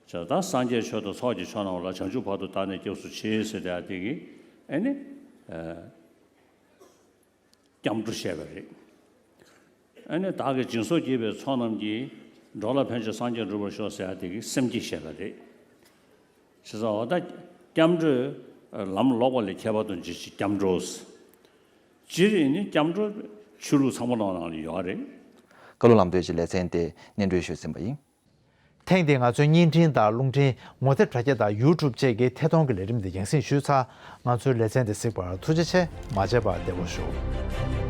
ད་སངས་རྒྱས་ཆོས་དང་ཚོགས་ཀྱི་མཆོག་རྣམས་ལ། བྱང་ཆུབ་བར་དུ་བདག་ནི་སྐྱབས་སུ་མཆི་ཟེར་ཡ་དེ་གི་ཨེ་ནི། སྐྱབས་འགྲོ་བཤད་པ་རེད། ཨ་ནི་བདག་གིས་སྦྱིན་སོགས་བགྱིས་པའི་ཚོགས་རྣམས་ཀྱིས། འགྲོ་ལ་ཕན་ཕྱིར་སངས་རྒྱས་འགྲུབ་པར་ཤོག་ཟེར་ཡ་དེ་གི་སེམས་བསྐྱེད་བཤད་པ་རེད། ཞེས་སོགས། ད་སྐྱབས་འགྲོས་ལམ་ལོག་པ་ལས་ཁྱད་པར་དུ་འབྱེད་ཕྱིར་སྐྱབས་འགྲོ། སྤྱིར་ཡིན་ནི་སྐྱབས་འགྲོ་ཆོས་ལུགས་ཚང་མ་ནང་ལ་ཡོད་རེད། བཀའ་སློབ་ལམ་སྟོན་གྱི་ལེ་ཚན་དེ་སྙན་སྒྲོན་ཞུས་ཟིན་པ་ཡིན། ཐེངས་འདིའི་ང་ཚོའི་བརྙན་འཕྲིན་དང་རླུང་འཕྲིན་ངོ་དེབ་དྲ་རྒྱ་དང་ཡུ་ཊུབ་བཅས་ཀྱི་ཐད་གཏོང་གི་ལས་རིམ་འདི་རྒྱང་སྲིང་ཞུས་ཚར། ང་ཚོའི་ལེ་ཚན་འདི་གཟིགས་པར་ཐུགས་རྗེ་ཆེ། མ་མཇལ་བར་བདེ་པོ་བཞུགས།